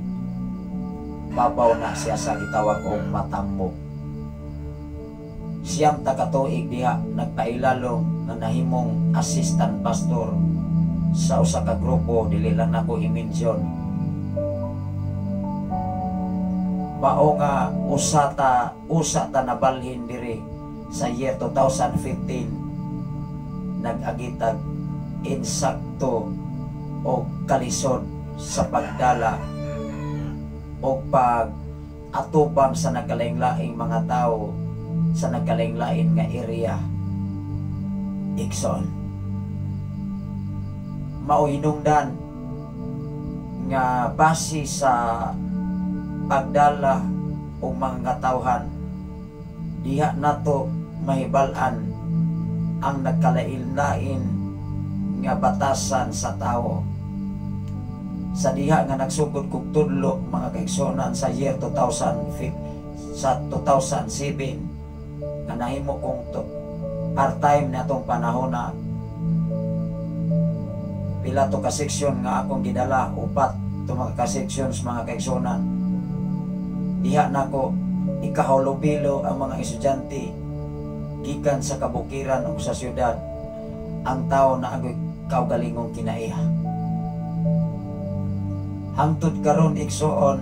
B: babaw na siya sa gitawag og Matambo. 9 ta katuig diha nagpailalong nga nahimong assistant pastor sa usa ka grupo, dili lang nako i-mention. Mao nga usa ta nabalhin diri sa year 2015, nag-agitag insakto o kalisod sa pagdala o pag-atubang sa nagkalain-laing mga tao sa nagkalain-lain nga area. Igsoon, mao hinungdan nga base sa pagdala o mga tawhan diha nato mahibal-an ang nagkalain-lain nga batasan sa tao. Sa diha nga nagsugod kog tudlo, mga kaigsuonan, sa year 2005, sa 2007 nga nahimo kong part-time na atong panahon na pila to ka seksyon nga akong gidala, upat to mga ka sections, mga kaigsuonan. Diha nako ikahulobilo ang mga estudyante gikan sa kabukiran o sa syudad, ang tao na agoy kaugalingong kinaiha. Hangtod karon, igsoon,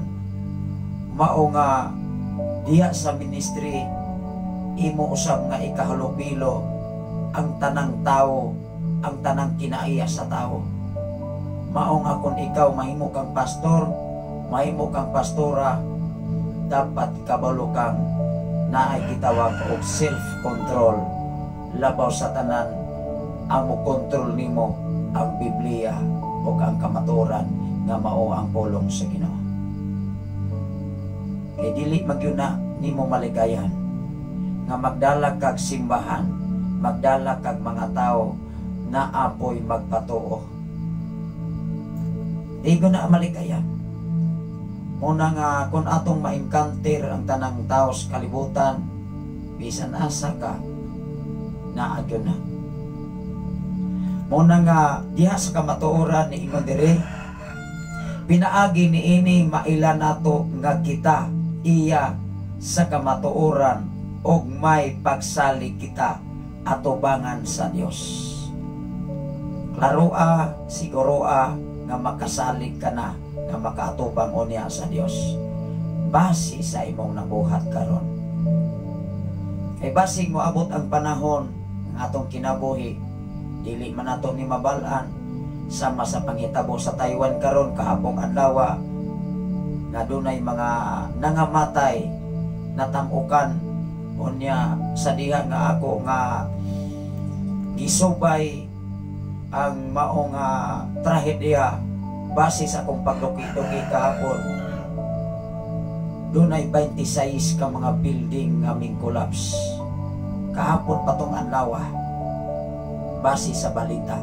B: mao nga diha sa ministry imo usab nga ikahulobilo ang tanang tao, ang tanang kinaiya sa tao. Mao nga kung ikaw mahimo kang pastor, mahimo kang pastora, dapat kabalo kang naay gitawag og self-control. Labaw sa tanan, ang mo-control nimo ang Biblia o ang kamatuoran nga mao ang pulong sa Ginoo. Kay dili magyud na nimo maligayan nga magdala kag simbahan, magdala kag mga tao na apoy magpatuo. Di ko na maligayan. Muna nga kung atong ma-encounter ang tanang tao sa kalibutan, bisan asa ka, naagyo na. Muna nga diha sa kamatuoran ni ingon diri, pinaagi niini maila nato nga kita iya sa kamatuoran og may pagsalig kita atubangan sa Dios. Klaroa, siguroa nga makasalig ka na nga makaatubang unya sa Dios base sa imong nabuhat karon. Kay basig moabot ang panahon ng atong kinabuhi, dili man nato ni mabal-an, sama sa panghitabo sa Taiwan karon kahapong adlaw nga dunay mga nangamatay, natamukan. Unya sa diha nga ako nga gisubay ang mao nga trahedya, base sa akong pagduki-duki kahapon, dunay 26 ka mga building nga ming collapse kahapon patong adlaw base sa balita.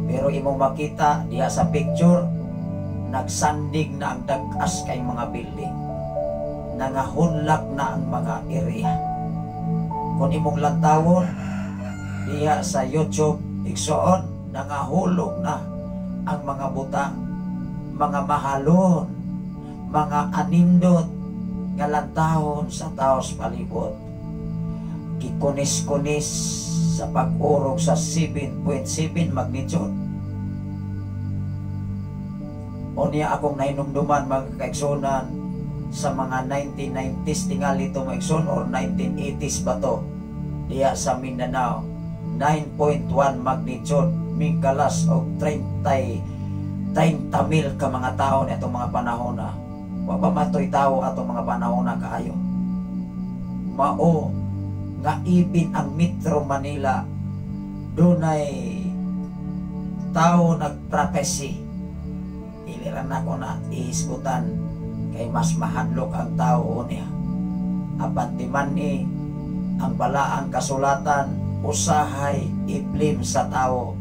B: Pero imong makita diha sa picture, nagsandig na ang dag-as kay mga building, nangahunlak na ang mga area. Kung imong lantawon diha sa YouTube, igsoon, nangahulog na ang mga butang, mga mahalon, mga anindot nga lantawon sa tao sa palibot, gikunis-kunis sa pag-urog sa 7.7 magnitude. Unya akong nahinumduman, mga kaigsunan, sa mga 1990s tingali to, mga igsoon, or 1980s ba to, diya sa Mindanao, 9.1 magnitude, mingkalas og 30 30 mil ka mga tao na itong mga panahon na wa pa matoy tao atong mga panahon na kaayo. Mao nga even ang Metro Manila, dunay tao nagprophecy. Dili ra nako na ihisgutan kay mas mahadlok ang tao niya. Apan ti man ni ang balaang kasulatan usahay i-blame sa tao.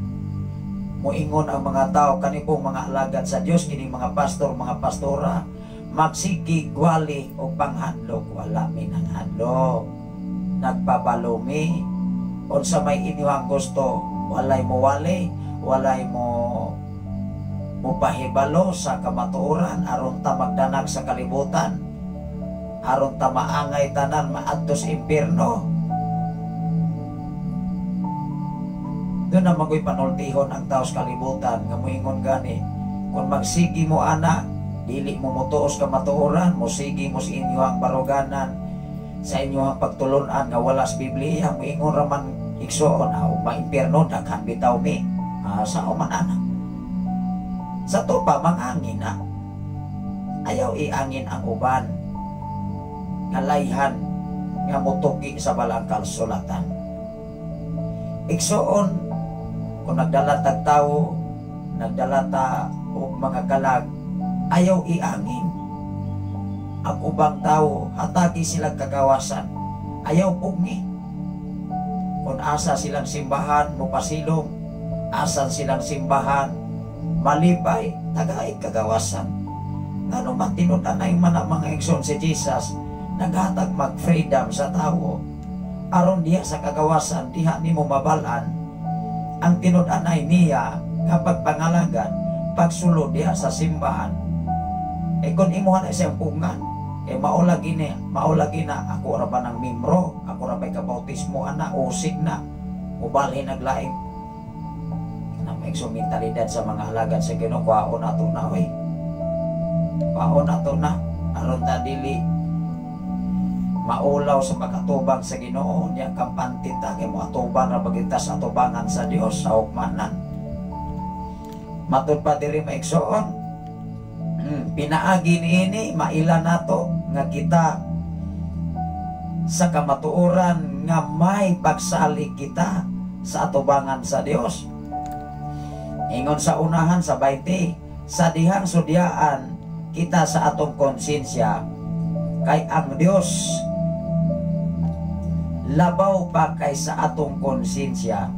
B: Moingon ang mga tao, kani pong mga alagad sa Dios, kining mga pastor, mga pastora, magsigi gwali o panghadlok. Wala mi nanghadlok, nagpabalumi unsa may inyong gusto. Walay mo wali, walay mo mupahibalo sa kamatuoran aron ta magdanag sa kalibutan, aron ta maangay tanan maadto sa impierno. Doon na magoy panultihon ang tao sa kalibutan nga moingon gani, kung magsigi mo ana, dili mo motuos kamatuoran, mosigi mo sa inyo ang baruganan, sa inyo ang pagtulunan nga wala sa Biblia, moingon raman, igsoon, aw maimpierno daghan bitaw mi. Sa man ana sa to pa mangangin na ayaw iangin ang uban ngalayhan nga motuki sa balang kalsulatan. Igsoon, kung nagdala tag tao, nagdala ta og mga kalag, ayaw iangin ang ubang tao, hatagi silang kagawasan, ayaw pugni. Kung asa silang simbahan mopasilong, asan silang simbahan malipay, tagay kagawasan. Ngano man tinud-anay man ang mga igsoon, si Jesus naghatag mag freedom sa tao aron diha sa kagawasan diha nimo mabalan ang tinud-anay niya nga pagpangalagad, pagsulod diha sa simbahan. Eh kung imuha na siyang pungan, eh mao lagi ni, mao lagi na ako ra ba ng membro, ako ra ba'y kabautismo ana, usig na, ubalhin naglaing. Na may mentalidad sa mga alagad sa Ginoo, kwaon ato na oy. Kwaon ato na aron ta dili maulaw sa pag-atubang sa Ginoo. Niya kampante ta kay moatubang ra bagita sa atubangan sa Dios sa hukmanan. Matud pa diri, maigsoon, pinaagi niini maila nato nga kita sa kamatuoran nga may pagsalig kita sa atubangan sa Dios. Ingon sa unahan sa 20, sa dihang sudyaan kita sa atong konsensya, kay ang Dios labaw pa kay sa atong konsensya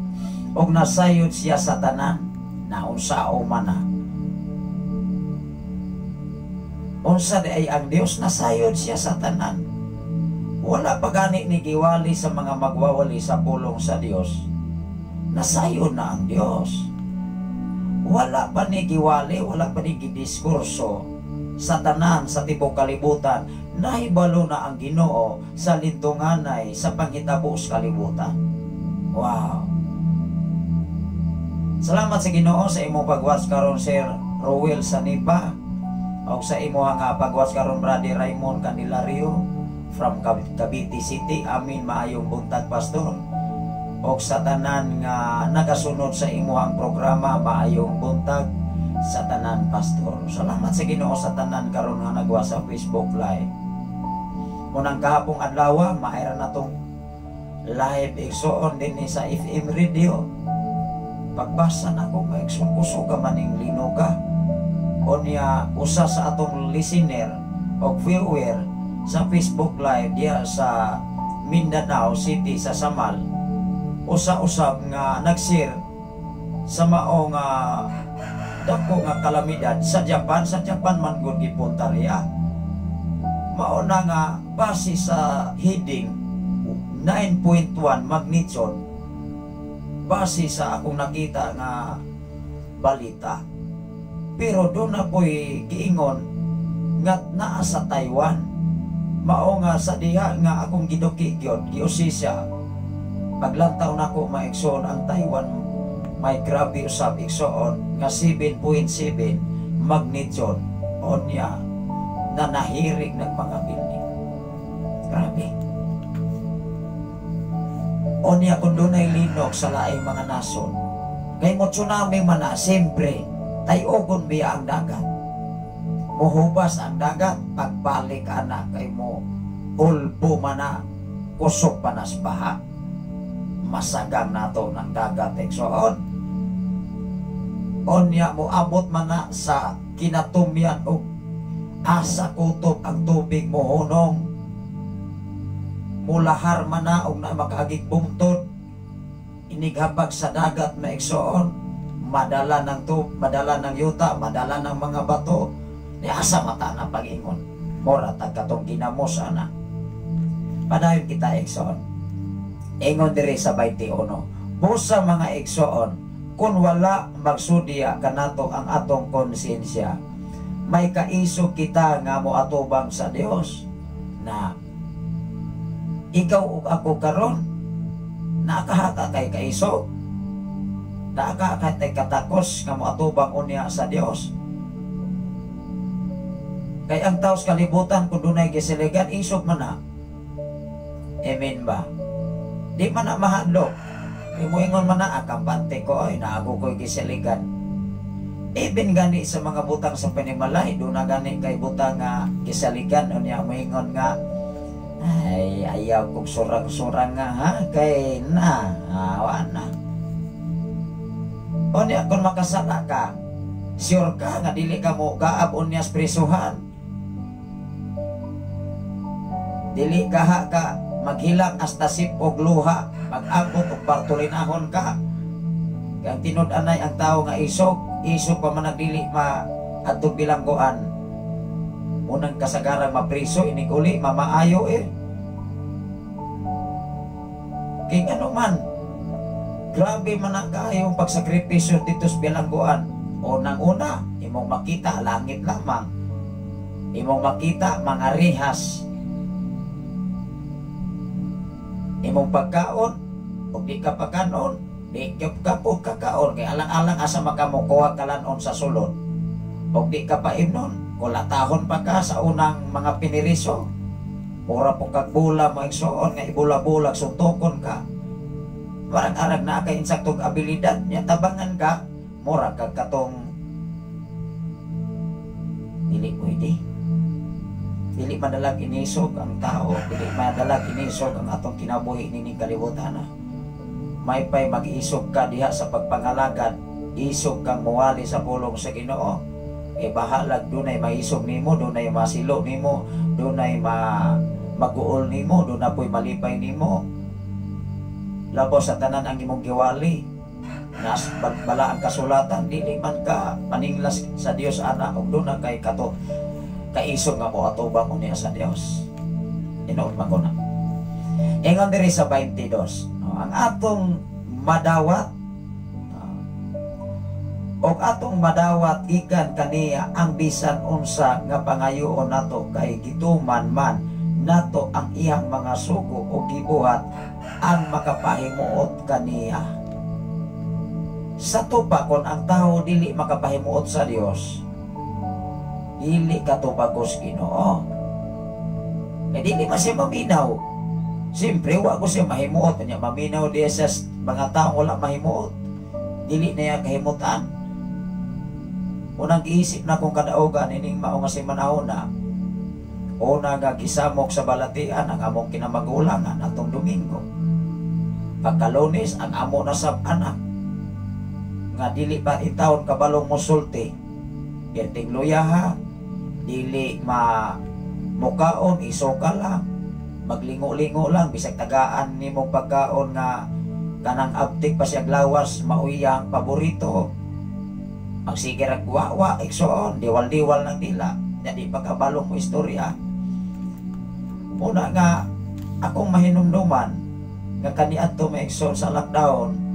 B: ug nasayod siya sa tanan na unsa o man na. Unsa di ay ang Dios, nasayod siya sa tanan. Wala pa gani ni giwali sa mga magwawali sa pulong sa Dios. Nasayon na ang Dios. Wala pa ni giwali, wala pa ni gidiskurso sa tanan sa tibok kalibutan, nahibalo na ang Ginoo sa lintunganay sa panghitabo sa kalibutan. Wow. Salamat sa Ginoo sa imong pag-watch karon, Sir Ruel Sanipa, o sa imo nga pag-watch karon, Brother Raymond Candelario from Cavite City. Amin, maayong buntag, Pastor. O sa tanan nga nagasunod sa imuhang programa, maayong buntag sa tanan, Pastor. Salamat sa Ginoo sa tanan karon nga nagwa sa Facebook Live. Munang kahapong adlaw, maayra na tong live, igsoon, dinhi sa FM radio. Pagbasa na ko, mga igsoon, kusog ka maning linuga. Unya usa sa atong listener o viewer sa Facebook Live diya sa Mindanao City, sa Samal, usa-usab nga nag-share sa mao nga dako nga kalamidad sa Japan. Sa Japan man gud gipunta riya. Mao na nga base sa heading 9.1 magnitude, base sa akong nakita nga balita, pero doon na po'y giingon nga naa sa Taiwan. Mao nga sa diha nga akong giduki gyud giusisya, paglantaw nako, mga igsoon, ang Taiwan may grabe usab, igsoon, nga 7.7 magnitude. Onya na nahirig ng mga building. Grabe. Onya kung dunay linog sa laing mga nasod, kay mo tsunami man na, siyempre tayogon biya ang dagat, muhubas ang dagat. Pagbalik ana kay mo ulbo man na, kusog pa nas baha, masagang nato ng dagat, igsoon. Onya mo abot man na sa kinatumyan og asa kutob ang tubig, mohunong, mulahar man na og na makaagig bungtod. Inighabag sa dagat, mga igsoon, madala ng tub, madala ng yuta, madala ng mga bato. Ni asa mata na pag-ingon, mora tag katong ginamos ana. Padayon kita, igsoon. Ingon diri sa 21, "Busa, mga igsoon, kung wala magsudya kanato ang atong konsensya, may kaisog kita nga moatubang sa Dios." Na ikaw ug ako karon, nakahata kay kaisog, nakahata kay katakos nga moatubang unya sa Dios. Kay ang taos kalibutan, kung dunay gisiligan, isog man na. Amen ba? Di man na mahadlok. Kay moingon man na, "Kampante ko ay naago ko'y gisiligan." Even gani sa mga butang sa panimalay, doon na gani kay butang nga gisaligan, unya moingon nga, "Ay, ayaw kog surang-surang nga ha, kay na, awa na." Unya kung makasala ka, sure ka nga dili ka mo gaab unya sa prisuhan? Dili ka ha ka maghilak hasta sip og luha, mag-abot og bartolinahon ka? Kay ang tinud-anay ang tao nga isog, isog pa man nagdili ma adtong bilanggoan. Unang kasagaran mapriso, inig uli, mamaayo eh. Kay ngano man, grabe man ang kaayong pagsakripisyo dito sa bilanggoan. Unang una, imong makita, langit lamang. Imong makita, mga rehas. Imong pagkaon, ug di ka pagkaon, di ka po kakaon, kay alang-alang asa makamukuha kalanon sa sulod. Ug di ka paimnon, kulatahon pa ka sa unang mga piniriso. Mura po kag bula, mga igsoon, nga ibula-bulag, suntokon ka. Parang arag na kay insaktog abilidad, nya tabangan ka, mura kag katong dili pwede. Dili madalag inisog ang tao, dili madalag inisog ang atong kinabuhi nining kalibutan. May pay mag-isog ka diha sa pagpangalagad, isog kang muwali sa pulong sa Ginoo. E bahalag dunay maisog nimo, dunay masilo nimo, dunay maguol nimo, dunay po'y malipay nimo. Labaw sa tanan ang imong giwali. Nas bala ang kasulatan, dili man ka maninglas sa Dios ana og duna kay kato kaisog nga mo atubang unya sa Dios. Tinuod man ko na. Ingon diri sa 22, no, ang atong madawat Og atong madawat gikan kaniya ang bisan unsa nga pangayoon nato, kay gituman man nato ang iyang mga sugo o gibuhat ang makapahimuot kaniya. Sa tupa, kon ang tao dili makapahimuot sa Dios, dili katubagos Ginoo. Kay dili man siya maminaw. Siyempre, wa ko siya mahimuot. Kanya maminaw diya sa mga taong wala mahimuot. Dili na iya kahimutan. Unang giisip na kong kadaugan ining mao nga si manahona. Una nga gisamok sa balatian ang among kinamagulangan atong Domingo. Pagka-Lunes, ang amo na sab anak nga dili pa intawon kabalong mosulti. Perting luyaha, dili ma mukaon, isoka lang. Maglingo-lingo lang, bisag tagaan nimo pagkaon nga kanang abtik pa siya lawas, mauyang paborito. Magsige rag wawa, igsoon, diwal-diwal ng dila. Nya di pa kabalong mo istorya. Una nga, akong mahinumduman, nga kaniadto may igsoon sa lockdown,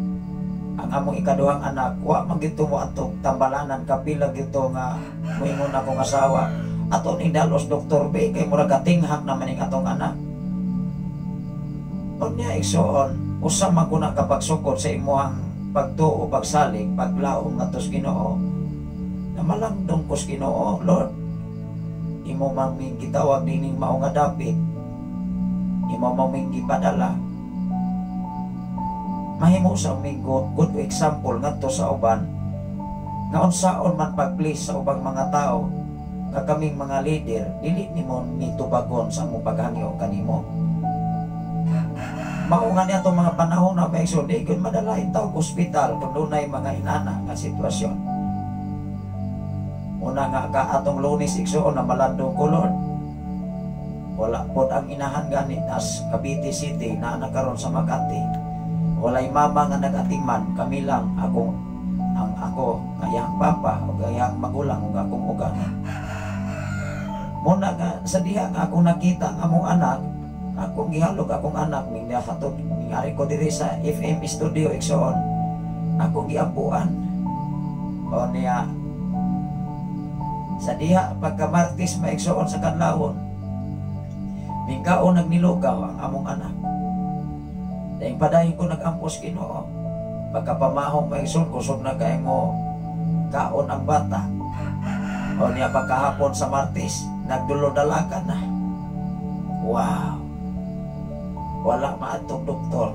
B: ang among ikaduhang anak, wa man gito mo atong tambalanan, kapila gito nga muingon akong asawa, ato ning dalos Doktor B, kay murag katinghak naman ning atong anak. Unya, igsoon, usa man kuna kapagsukod sa imuhang pagtuo, pagsalig, paglaom ngadto sa Ginoo. Na malandong ko sa Ginoo, Lord, imo man ming gitawag nining mao nga dapit, imo man ming gipadala. Mahimo sa aming good example ngadto sa uban nga unsaon man pag-please sa ubang mga tao nga kaming mga leader dili nimo nitubagon sa among paghangyo kanimo. Mao nga niya itong mga panahon na mga igsoon, di gyud madala tawo ospital kung dunay mga inana nga sitwasyon. Una nga ka atong Lunes, igsoon, na malandong ko, Lord. Wala pod ang inahan gani as Cavite City na nakaron sa Makati. Walay mama nga nag-atiman, kami lang akong ang ako nga iyang papa o iyang magulang ug akong uganan. Muna nga sa diha nga akong nakita ang among anak, akong gihalog akong anak ning hatod ning ari ko diri sa FM studio, igsoon. Akong giampuan. O niya sa diha pagka Martes, maigsoon, sa kanlawon, mingkaon nagnilugaw ang among anak. Dahil padayon ko nag-ampos Ginoo. Pagkapamahong, maigsoon, kusog na kay mo kaon ang bata. O niya pagkahapon sa Martes, nagdulo-dalakan na. Wow. Wala maadtong doktor.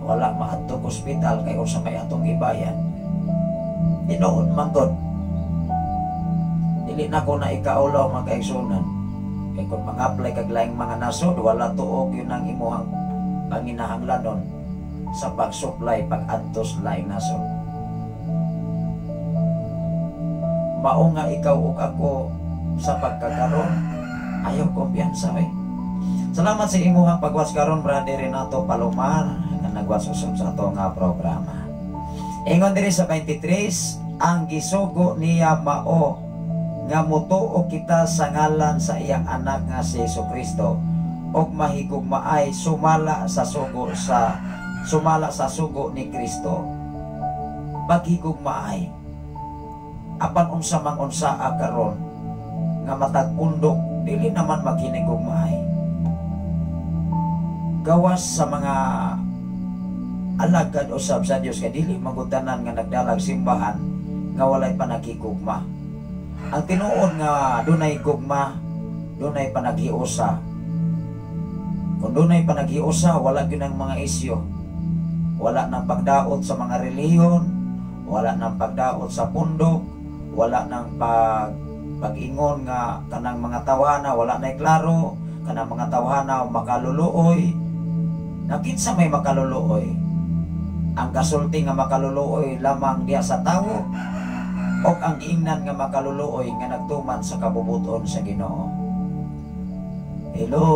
B: Wala maadtong ospital kay unsa may atong gibayan. Tinuod man gud. Dili na ko na ikaulaw, mga kaigsunan. Kay kung mga-apply kag laing mga nasod, wala tuog yun ang imuhang panginahanglanon sa pag-supply pag-adtos laing nasod. Mao nga ikaw ug ako sa pagkakaron ayaw kumpiyansa eh. Salamat sa imuhang pag-watch karon, Brother Renato Palomar, nga nag-watch usab sa ato nga programa. Ingon diri sa 23, ang gisugo niya mao nga mutuo kita sa ngalan sa iyang anak nga si Jesucristo ug mahigugmaay sumala sa sugo ni Kristo. Paghigugmaay, apan unsa mang unsaa karon nga matag pundok dili naman maghinigugmaay. Gawas sa mga alagad usab sa Dios, kay dili magutanan nga nagdalag simbahan nga walay panaghigugma. Ang tinuod nga dunay gugma, dunay panaghiusa. Kung dunay panaghiusa, wala gyud ang mga isyu. Wala nang pagdaot sa mga relihiyon, wala nang pagdaot sa pundok, wala nang pag-ingon nga kanang mga tawhana wala nay klaro, kanang mga tawhana makaluluoy. Nakinsa may makaluluoy? Ang kasulti nga makaluluoy lamang diha sa tawo o ang giingnan nga makaluluoy nga nagtuman sa kabubuton sa Ginoo? Hello,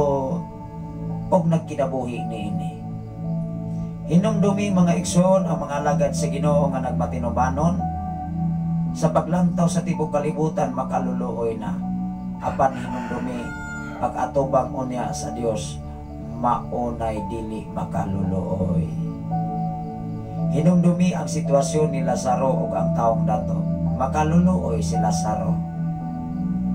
B: og nagkinabuhi niini. Hinumdumi, mga igsoon, ang mga alagad sa Ginoo nga nagmatinubanon sa paglantaw sa tibok kalibutan, makaluluoy na. Apan hinumdumi, pag-atubang unya sa Dios, maunay dili makaluluoy. Hinumdumi ang sitwasyon ni Lazaro ug ang taong dato. Makaluluoy si Lazaro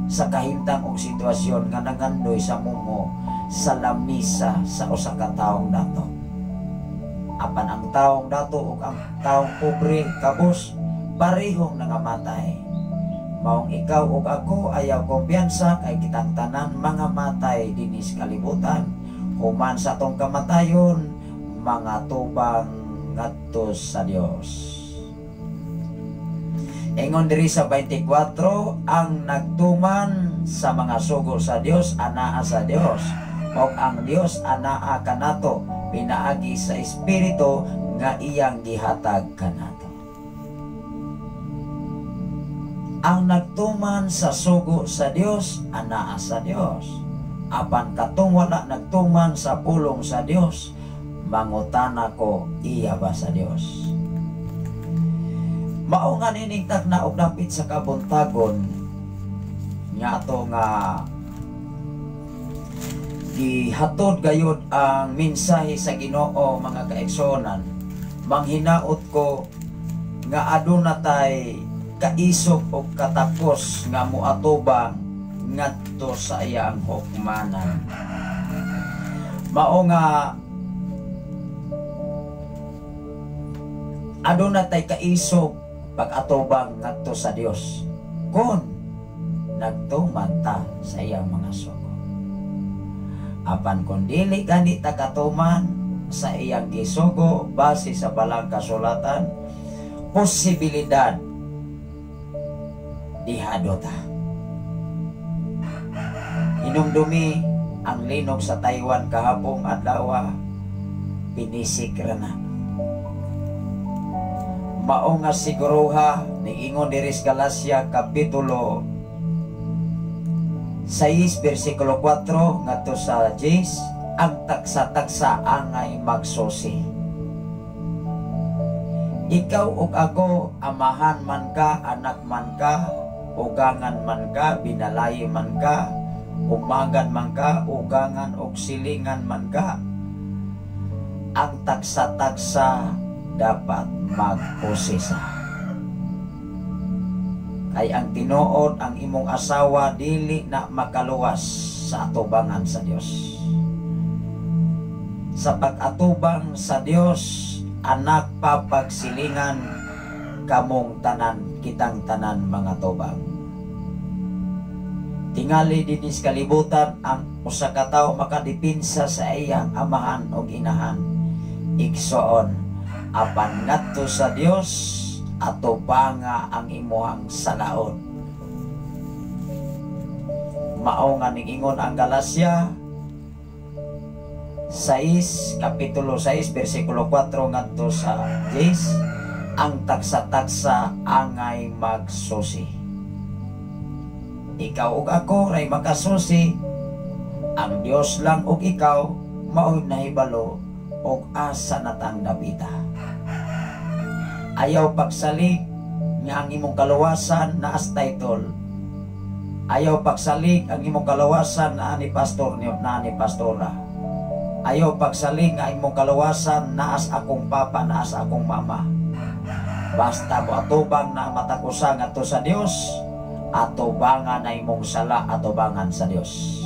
B: sa kahimtang og sitwasyon nga nangandoy sa mumo sa lamisa sa usa ka taong dato. Apan ang taong dato ug ang taong pobre kabus parehong nangamatay. Maong ikaw ug ako, ayaw kumpiyansa kay kitang tanan mga matay dinis kalibutan. Human sa atong kamatayon, mga tubang ngadto sa Dios. Ingon diri sa 24, ang nagtuman sa mga sugo sa Dios anaa sa Dios, ug ang Dios anaa kanato pinaagi sa Espiritu nga iyang gihatag kanato. Ang nagtuman sa sugo sa Dios anaa sa Dios. Apan katong wala nagtuman sa pulong sa Dios, mangutana ko, iya ba sa Dios? Mao nga nining takna og dapit sa kabuntagon nga ato nga gihatod gayud ang mensahe sa Ginoo, mga kaigsuonan, manghinaot ko nga aduna tay kaisog og katakos nga moatubang ngadto sa iyang hukmanan. Mao nga aduna tay kaisog pag-atubang ngadto sa Dios kon nagtuman ta sa iyang mga sugo. Apan kon dili gani ta katuman sa iyang gisugo base sa balang kasulatan, posibilidad dihado ta. Hinumdumi ang linog sa Taiwan kahapong adlaw, pinisik ra na. Mao nga siguruha niingon diri sa Galacia kapitulo 6 bersikulo 4 ngadto sa 10, ang taksa-taksa angay magsusi. Ikaw ug ako, amahan man ka, anak man ka, ugangan man ka, binalay man ka, umagan man ka, ugangan og silingan man ka, ang taksa-taksa dapat magposisa. Kay ang tinuod, ang imong asawa dili na makaluwas sa atubangan sa Dios. Sa pag-atubang sa Dios, anak papagsilingan kamong tanan, kitang tanan mga tubang. Tingali dinis kalibutan ang usa ka tawo makadipinsa sa iyang amahan og inahan. Igsoon, apan ngadto sa Dios atubanga ang imuhang salaon. Mao nga ningingon ang Galacia 6, kapitulo 6, bersikulo 4 ngadto sa 10, ang taksa-taksa angay magsusi. Ikaw ug ako ray makasusi, ang Dios lang ug ikaw mao'y nahibalo og asa natang dapita. Ayaw pagsalig nga ang imong kaluwasan naas title. Ayaw pagsalig ang imong kaluwasan naa ni pastor ni naa ni pastora. Ayaw pagsalig nga imong kaluwasan naas akong papa, naas akong mama. Basta mo atubang na matag usa ngadto sa Dios, atubangan na imong sala, atubangan sa Dios.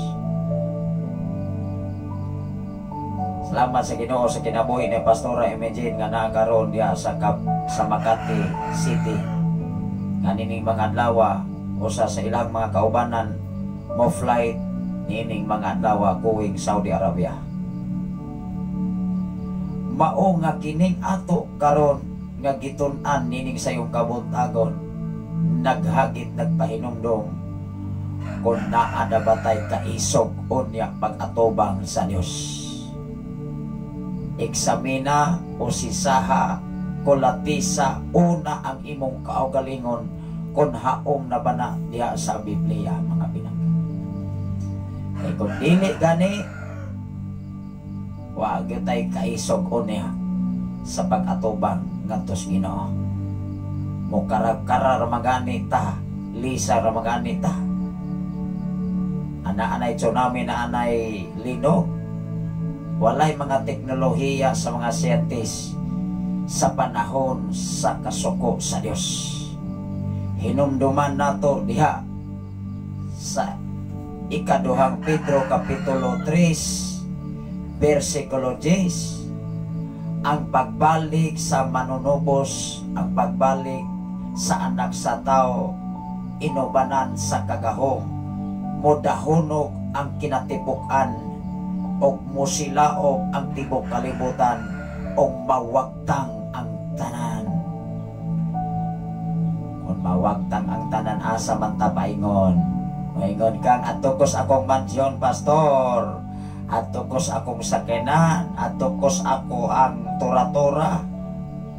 B: Salamat sa Ginoo sa kinabuhi ni Pastora Imagine nga naa karon diha sa sa Makati City. Nga nining mga adlaw usa sa ilang mga kaubanan mo flight nining mga adlaw going Saudi Arabia. Mao nga kining ato karon nga gitun-an nining sayong kabuntagon, naghagit nagpahinumdom kung naa na ba tay kaisog unya pag-atubang sa Dios. Eksamina o sisaha kulatisa una ang imong kaugalingon kung haom na ba na diha sa Biblia, mga pinangga. Kay kung dili gani, wa gyud tay kaisog unya sa pag-atubang ngadto sa Ginoo. Mukarab-kara ra magani ta, lisa ra magani ta. Ana-anay tsunami na anay linog, walay mga teknolohiya sa mga scientist. Sa panahon sa kasuko sa Dios. Hinumduman nato diha sa Ikaduhang Pedro kapitulo 3 versikulo 10, ang pagbalik sa Manunubos, ang pagbalik sa Anak sa Tao inubanan sa kagahom, mudahunog ang kinatibuk-an ug musilaob ang tibok kalibutan ug mawagtang ang tanan. Kung mawagtang ang tanan, asa man ta paingon? Maingon kang adto kos akong mansyon, pastor, adto kos akong sakyanan, adto kos ako ang tora-tora.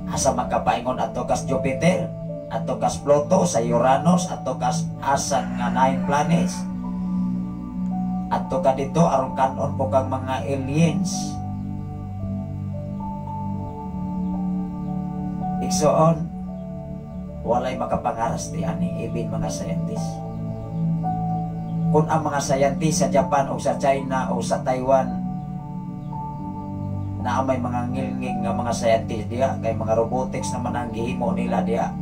B: Asa man ka paingon? Adto kas Jupiter, adto kas Pluto, sa Uranus, adto kas asan nga nine planets? Adto ka dito aron kanon po kang mga aliens. Igsoon, walay makapangaras di ani, even mga scientist. Kung ang mga scientist sa Japan o sa China o sa Taiwan na may mga ngilngig nga mga scientist diya, kay mga robotics naman ang gihimo nila diya.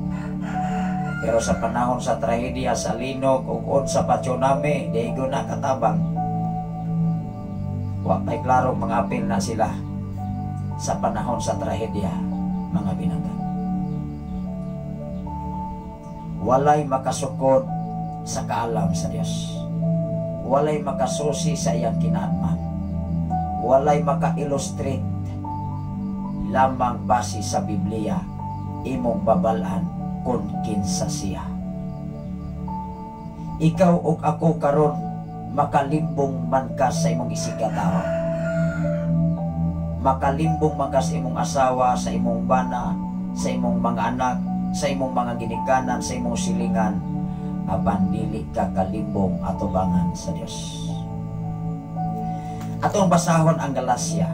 B: Pero sa panahon sa trahedya sa linog o sa pa tsunami, di na katabang. Wa may klaro mga apil na sila sa panahon sa trahedya, mga binangga. Walay makasukod sa kaalam sa Dios. Walay makasusi sa iyang kinaanman. Walay maka-illustrate lamang base sa Biblia imong babalan kung kinsa siya. Ikaw ug ako karon, makalimbong man ka sa imong isigkatawo. Makalimbong man ka sa imong asawa, sa imong bana, sa imong mga anak, sa imong mga ginikanan, sa imong silingan, apan dili ka kalimbong atubangan sa Dios. Atong basahon ang Galacia.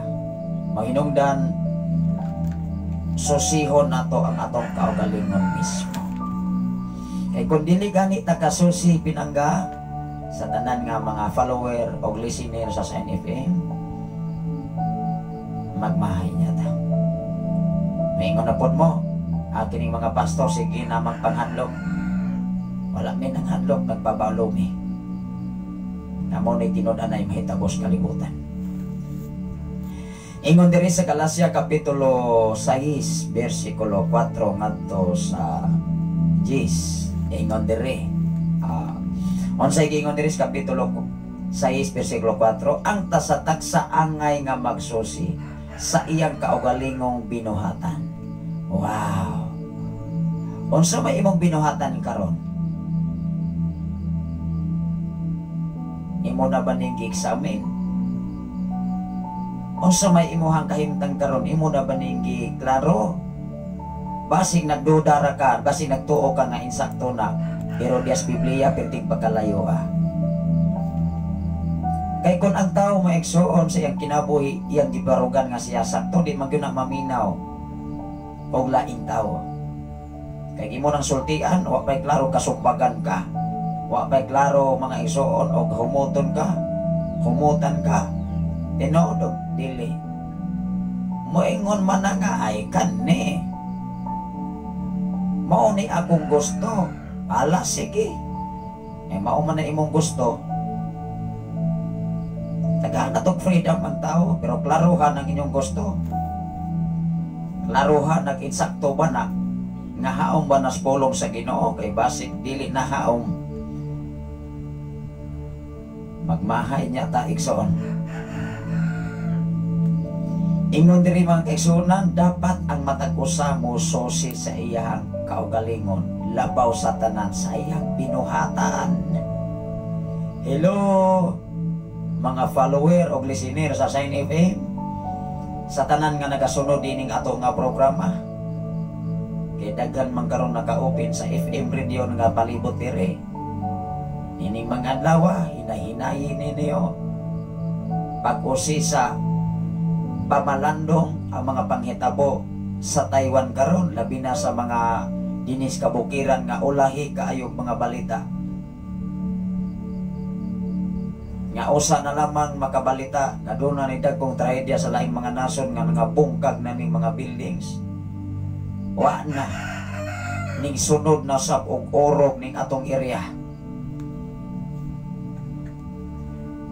B: Mahinungdan susihon nato ang atong kaugalingon mismo. Kay kung dili gani ta kasusi, pinangga, sa tanan nga mga follower o listener sa NFM, magmahay niya ta. Maingon na pod mo, akin mga pastor, sige na magpanghandlok. Wala mi nang handlok, nagbabalo mi. Namo ni tinud-an ay mahitabos kalibutan. Ingon diri sa Galacia kapitulo 6 versikulo 4 ngadto sa 10. Ingon diri. Unsay giingon diri sa kapitulo 6 versikulo 4? Ang tasatagsa angay nga magsusi sa iyang kaugalingong binuhatan. Wow. Unsa may imong binuhatan karon? Imo na ba ning gi-examine? Unsa may imuhang kahimtang karon, imo na ba ning giklaro? Basig nagduda ra ka, basig nagtuo ka nga insakto na, pero dias Biblia perting pagkalayo ah. Kay kung ang tao maigsuon sa iyang kinabuhi, iyang gibarugan nga siya sakto, di man gyud na maminaw og laing tao. Kay imo nang sultian, wa pay klaro kasumbagan ka. Wa pay klaro, mga igsuon, og humuton ka, humutan ka. Tinuod og dili. Moingon man na nga ay kani. Mao ni akong gusto. Ala, sige. Eh, mao man na imong gusto. Tagaan na tog freedom ang tao, pero klaruhan ang inyong gusto. Klaruhan, nag-insakto ba na? Nga haom ba nas pulong sa Ginoo? Kay basig dili na haom. Magmahay niya ta, igsoon. Ingon diri, mga kaigsuonan, dapat ang matag usa mo susi sa iyang kaugalingon, labaw sa tanan sa iyang binuhatan. Hello, mga follower o listener sa Sign FM, sa tanan nga nagasunod dining ato nga programa. Kay daghan man karon naka-open sa FM radio nga palibot diri. Nining mga adlaw, hinahinayin ninyo pag-usi sa pamalandong ang mga panghitabo sa Taiwan karon, labi na sa mga dinis kabukiran nga ulahi kaayog mga balita. Nga usa na lamang makabalita nga doon na ni dagkong trahedya sa laing mga nasod nga nangabungkag na ning mga buildings. Wa na ning sunod na sab og orog ning atong area.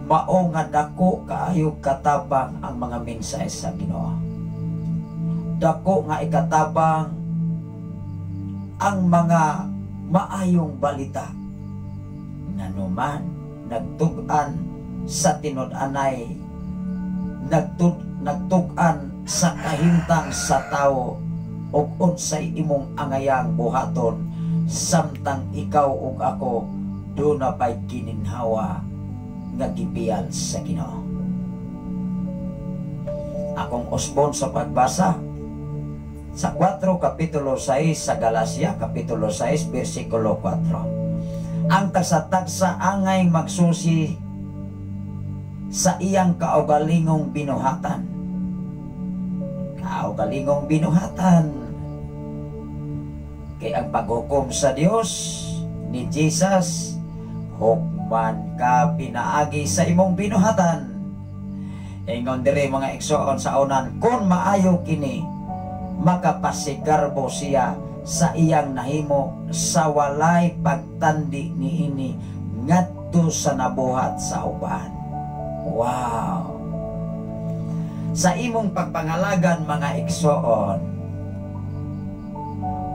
B: Mao nga dako kaayo katabang ang mga mensahe sa Ginoo. Dako nga ikatabang ang mga maayong balita. Nganuman nagtug-an sa tinud-anay, nagtug-an sa kahimtang sa tawo ug unsay imong angayang buhaton samtang ikaw ug ako duna pay gininhawa nga gibiyal sa Ginoo. Akong usbon sa pagbasa sa 4 kapitulo 6 sa Galacia, kapitulo 6 bersikulo 4. Ang tagsa-tagsa angay magsusi sa iyang kaugalingong binuhatan. Kaugalingong binuhatan. Kay ang paghukom sa Dios ni Jesus, hukman ka pinaagi sa imong binuhatan. Ingon diri, mga igsoon, sa unan, kung maayo kini, makapasigarbo siya sa iyang nahimo sa walay pagtandi niini ngadto sa nabuhat sa uban. Wow! Sa imong pagpangalagan, mga igsoon,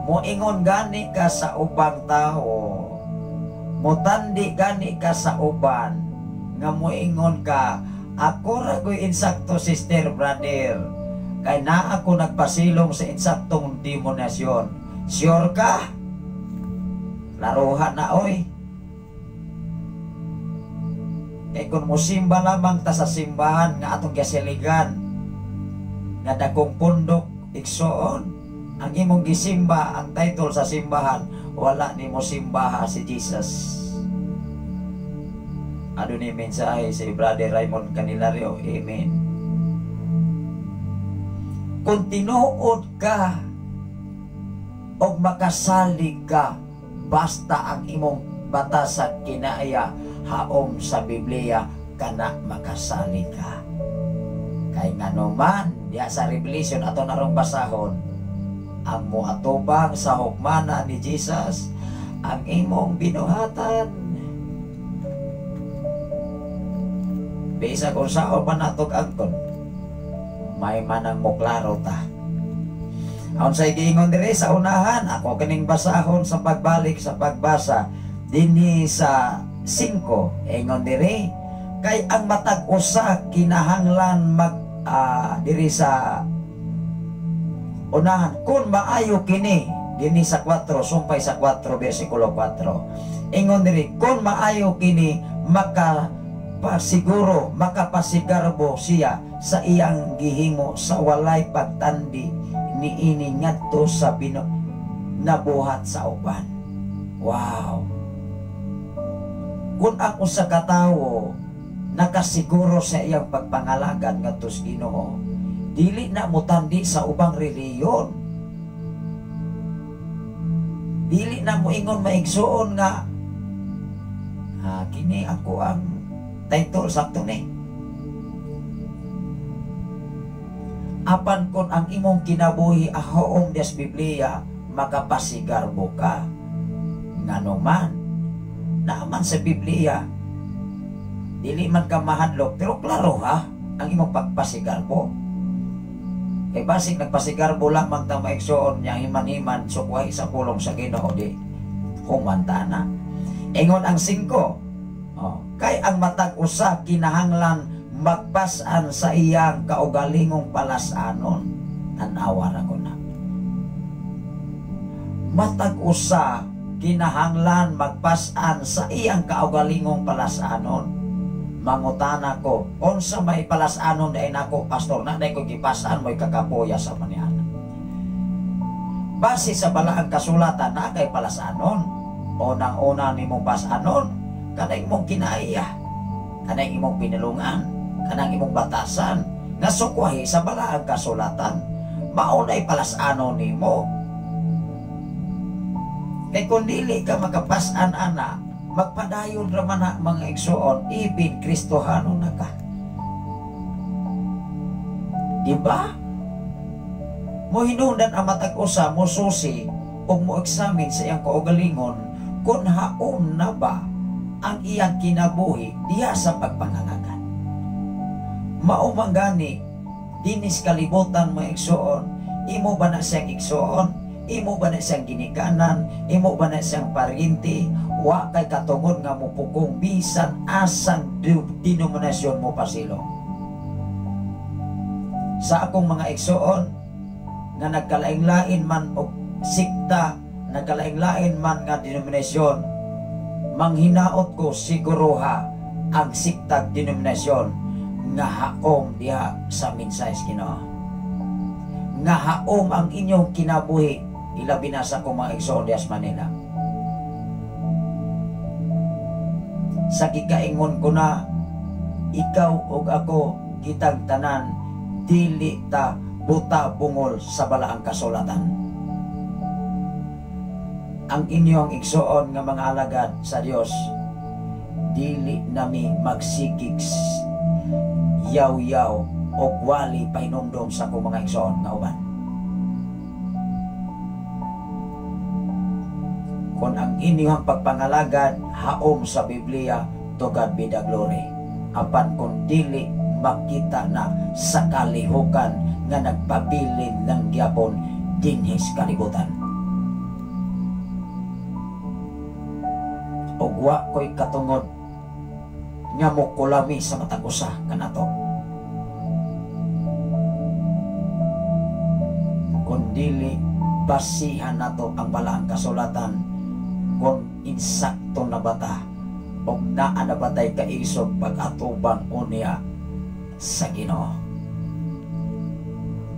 B: moingon gani ka sa ubang tao, mutandi gani ka sa uban, nga moingon ka, "Ako ra ko'y insakto, sister, brother, kay naa ako nagpasilong sa insaktong denominasyon." Sure ka? Laruhan na, oy. Kay kung musimba lamang ta sa simbahan nga atong gasiligan, nga dakong pundok, igsoon, ang imong gisimba, ang title sa simbahan, wala nimo simbaha si Jesus. Ano ni mensahe si Brother Raymond Canilario? Amen. Kung tinuod ka o makasalig ka, basta ang imong batas sa kinaya haom sa Biblia, kana makasalig ka. Kay nganuman, diya sa Revelation ato narong basahon, ang moatubang sa hukmana ni Jesus, ang imong binuhatan. Bisa kung sao pa natog angkon, may manang moklaro ta. Aon sa giingon diri sa unahan, ako kining basahon sa pagbalik sa pagbasa dinhi sa 5, ingon diri, kay ang matag usa kinahanglan mag diri sa unahan, kung maayo kini, dinhi sa 4, sumpay sa 4, bersikulo 4. Ingon diri, kung maayo kini, makapasiguro, makapasigarbo siya sa iyang gihimo sa walay pagtandi niini ngadto sa nabuhat sa uban. Wow! Kung ang usa ka tawo nakasiguro sa iyang pagpangalagan ngadto sa Ginoo, dili na mutandi sa ubang reliyon. Dili na moingon, maigsuon, nga kini ako ang title sakto ni. Apan kung ang imong kinabuhi ahoom des Biblia, makapasigarbo ka. Nganuman, naaman sa Biblia, dili man ka mahadlok, pero klaro ha, ang imong pagpasigarbo. Kay basig nagpasigarbo lamang ta, maigsoon, niya himan-himan, sukwahi sa pulong sa Ginoo, di humanta na. Ingon ang 5, oh, kay ang matag usa kinahanglan magpasan sa iyang kaugalingong palasanon. Tanawa ra ko na. Matag usa kinahanglan magpasan sa iyang kaugalingong palasanon. Mangutana ko, unsa may palasanon dai nako, pastor? Na dai ko gipasan mo'y kakapoya sa maniana. Base sa balaang kasulatan, na kay palasanon. Unang-una nimong pasanon, kanang imong kinaiya, kanang imong pinulungan, kanang imong batasan, nga sukwahi sa balaang kasulatan. Maunay palasanon nimo. Kay kung dili ka makapasan ana, magpadayon ra man na, mga igsoon, ibig Kristohano na ka. Di ba? Mohinungdan ang matag usa mosusi ug mo-examine sa iyang kaugalingon kung haom na ba ang iyang kinabuhi diha sa pagpangalagad. Mao man gani dinis kalibutan mo, igsuon, imo ba na siyang igsuon, imo ba na siyang ginikanan, imo ba na siyang paryente, wa kay katungod nga mupukong bisan asang denominasyon mo pasilong. Sa akong mga igsuon nga nagkalain-lain man og sikta, nagkalain-lain man nga denominasyon, manghinaot ko siguruha ang siktag denominasyon nga haom diha sa mensahe sa Ginoo. Nga haom ang inyong kinabuhi, ilabi na sa akong mga igsoon diha sa Manila. Sa gikaingon ko na, ikaw ug ako kitang tanan dili ta buta bungol sa balaang kasulatan. Ang inyong igsoon nga mga alagad sa Dios, dili nami magsigig yaw-yaw o wali pahinumdom sa akong mga igsoon nga uban. Kung ang inyong pagpangalagad haom sa Biblia, to God be the glory. Apan kung dili makita na sa kalihukan nga nagpabilin ng gyapon dinhi sa kalibutan. Ug wa ko'y katungod nga mokulami sa matag usa kanato. Kung dili basihan nato ang balaang kasulatan kung insakto na bata o naa na batay kaisog pag-atubang unya sa Ginoo.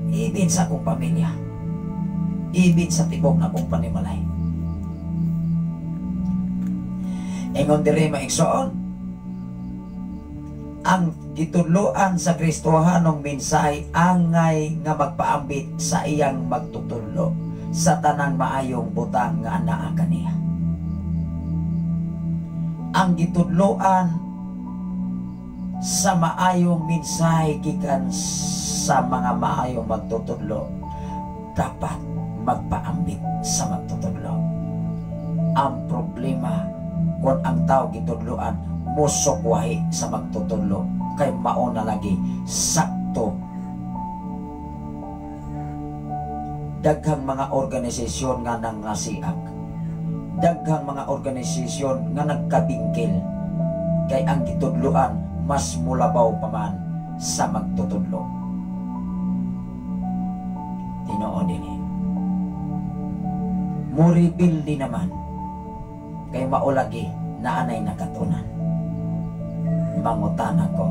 B: Ibin sa akong pamilya, ibin sa tibok na akong panimalay. Ingon diri maigsoon, ang gitudloan sa Kristohanong mensahe angay nga magpaambit sa iyang magtutudlo sa tanang maayong butang nga anaa kaniya. Ang gitudloan sa maayong mensahe gikan sa mga maayong magtutudlo dapat magpaambit sa magtutudlo. Ang problema kung ang tao gitudloan mosukwahi sa magtutudlo kay mao na lagi sakto. Daghang mga organisasyon nga nangasiak, daghang mga organisasyon nga nagkabingkil kay ang gitudloan mas mulabaw pa man sa magtutudlo. Tinuod dili. Muribildi naman kay maulagi na anay nakatunan. Mangutana ko,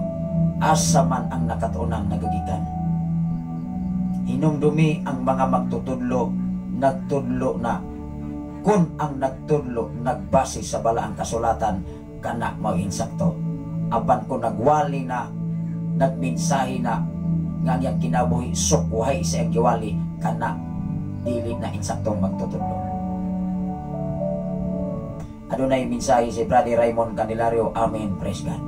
B: asa man ang nakatunan nagagikan? Hinumdumi ang mga magtutudlo, nagtudlo na. Kung ang nagtudlo nagbase sa balaang kasulatan, kana mao insakto. Apan kung nagwali na, nagmensahe na, nga ang iyang kinabuhi sukwahi sa iyang giwali, kana dili na insaktong magtutudlo. Adunay mensahe si Brother Raymond Candelario. Amen. Praise God.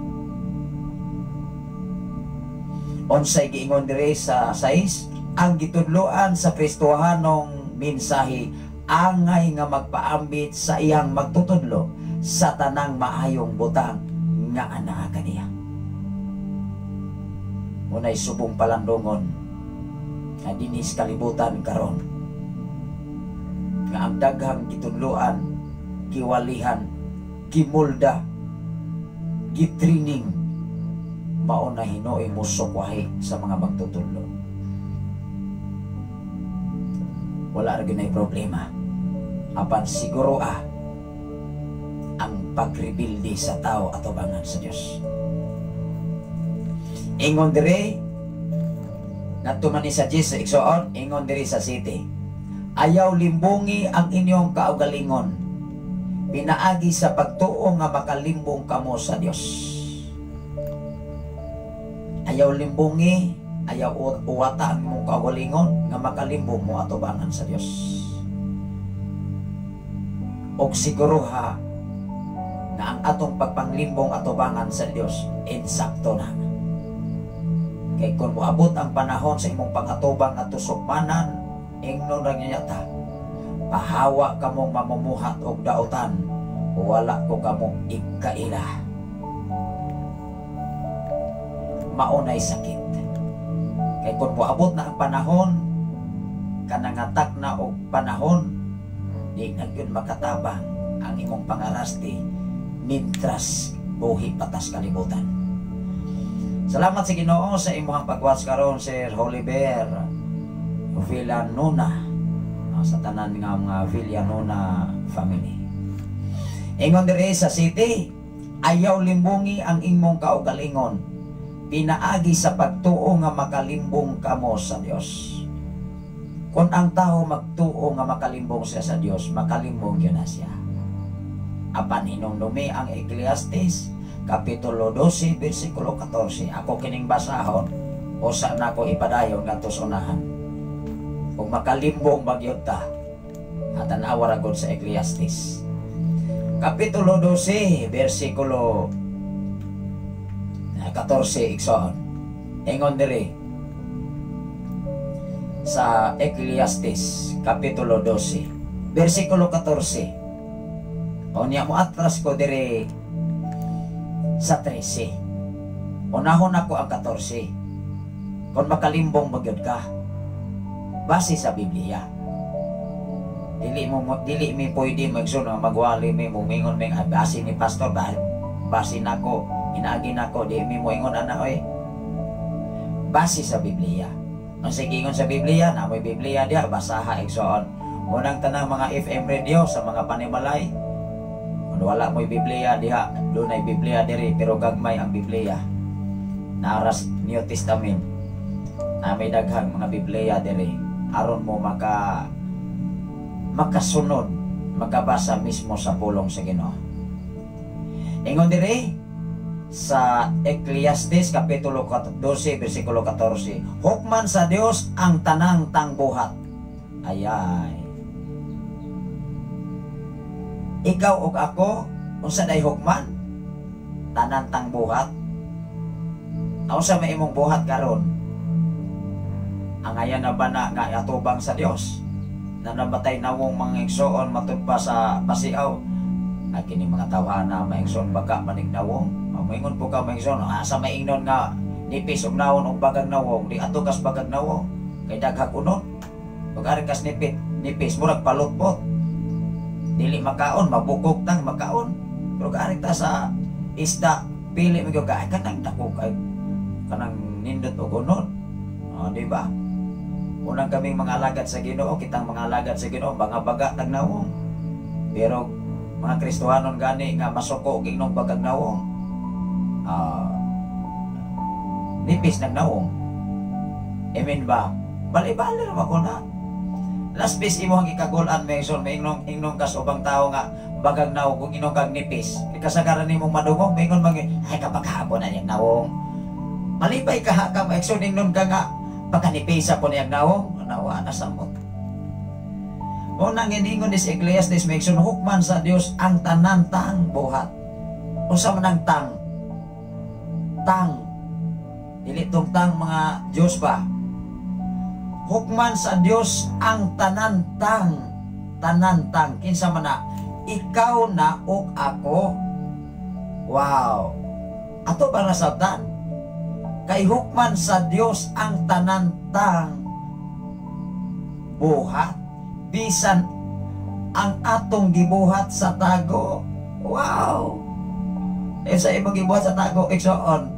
B: Unsay giingon diri sa 6, ang gitudloan sa Kristohanong mensahe angay nga magpaambit sa iyang magtutudlo sa tanang maayong butang nga anaa kaniya. Unay subong palandongon nga dinhi sa kalibutan karon nga ang daghang gitudloan, giwalihan, gimulda, gitraining, mao na hinuoy mosukwahi sa mga magtutudlo. Wala ra gyud problema. Apan siguro ang pagrebilde sa tao atubangan sa Dios. Ingon diri ngadto man ni sa Jesus igsoon, ingon diri sa city. Ayaw limbungi ang inyong kaugalingon pinaagi sa pagtuo nga makalimbong kamo sa Dios. Ayaw limbungi, ayaw uwata ang imong kaugalingon nga makalimbong mo atubangan sa Dios. Og siguruha na ang atong pagpanglimbong atubangan sa Dios insakto na. Kay kung moabot ang panahon sa imong pangatubang at sukmanan Ingnon ra niya ta, "Pahawa kamong mamumuhat og dautan, wala ko kamo ikaila." Maunay sakit. Kay kung moabot na ang panahon, kanangatak na og panahon, di na gyud makatabang ang imong pangarasti mintras buhi patas kalibutan. Salamat sa Ginoo sa imong pag-watch karon, Sir Oliver Villanona, sa tanan nga mga Villanona family. Ingon diri sa city, ayaw limbungi ang imong kaugalingon pinaagi sa pagtuo nga makalimbong kamo sa Dios. Kung ang tao magtuo nga makalimbong siya sa Dios, makalimbong yun na siya. Apan hinumdumi ang Ecclesiastes Kapitulo 12, versikulo 14. Ako kining basahon, usa na ko ipadayon ngadto sa unahan. Kung makalimbong bagyod ta, at tanawa ra gud sa Ecclesiastes Kapitulo 12, versikulo 14, igsoon. Ingon diri sa Ecclesiastes Kapitulo 12, versikulo 14. Unya mo atras ko diri sa 13. Unahon ako ang 14. Kung makalimbong magyud ka base sa Biblia. Dili mi pwede magsun nga magwali mi, mumingon mi, "Ay, base ni pastor ba, base nako, inaagi nako." Di mi moingon ana oy. Base sa Biblia. Ang sigingon sa Biblia, na mo'y Biblia diha, basaha, igsoon. Unang tanang mga FM radio sa mga panimalay. Kung wala mo'y Biblia diha, dunay Biblia diri, pero gagmay ang Biblia. Naras New Testament. Na may daghang mga Biblia diri aron mo makasunod, makabasa mismo sa pulong sa Ginoo. Ingon diri sa Ecclesiastes Kapitulo 12 versikulo 14, hukman sa Dios ang tanang tangbuhat. Ayay. Ikaw ug ako, unsa day hukman? Tanan tangbuhat. Unsa may imong buhat karon? Angayan na ba na nga atubang sa Dios? Na nabatay nawong mga igsoon matud pa sa pasiaw? Ay, kini mga tawhana, mga igsoon, baka manig nawong. Moingon po ka, mga igsoon, asa maingnon nga nipis og nawon og bagang nawong, di ato kas bagang nawong kay daghang unod. Pag ari kas nipit, nipis murag palutpot. Dili makaon, mabukog tang makaon. Pero ari ta sa isda, pili mo gyud ka, ay, kanang dako kay kanang nindot og unod. Oh, di ba? Unang kaming mga alagad sa Ginoo, kitang mga alagad sa Ginoo, mga baga tag nawong. Pero mga Kristohanon gani nga masuko og ingnog bagag nawong. Nipis nag nawong. Amen ba? Bali-bali ra ko na. Last bis imo ang gikagulan, Mason, may ingnong ingnong kas ubang tao nga bagag nawong kung inong kag nipis. Kasagaran nimo madungog, maingon man, "Ay, kapag hapon na niyang nawong." Malipay ka ka maigsoon, ingnon ka nga pagkanipisa po niyang nawong, nawa na samot. Mao nang iningon ni sa Ecclesiastes, may hukman sa Dios ang tanan tang buhat. Unsa man ang tang? Tang. Dili tong tang mga Dios ba? Hukman sa Dios ang tanan tang. Tanan tang. Kinsa man na? Ikaw na ug ako. Wow. Ato ba nasabtan? Kay hukman sa Dios ang tanan tang buhat, bisan ang atong gibuhat sa tago. Wow! Eh, sa imong gibuhat sa tago, igsoon.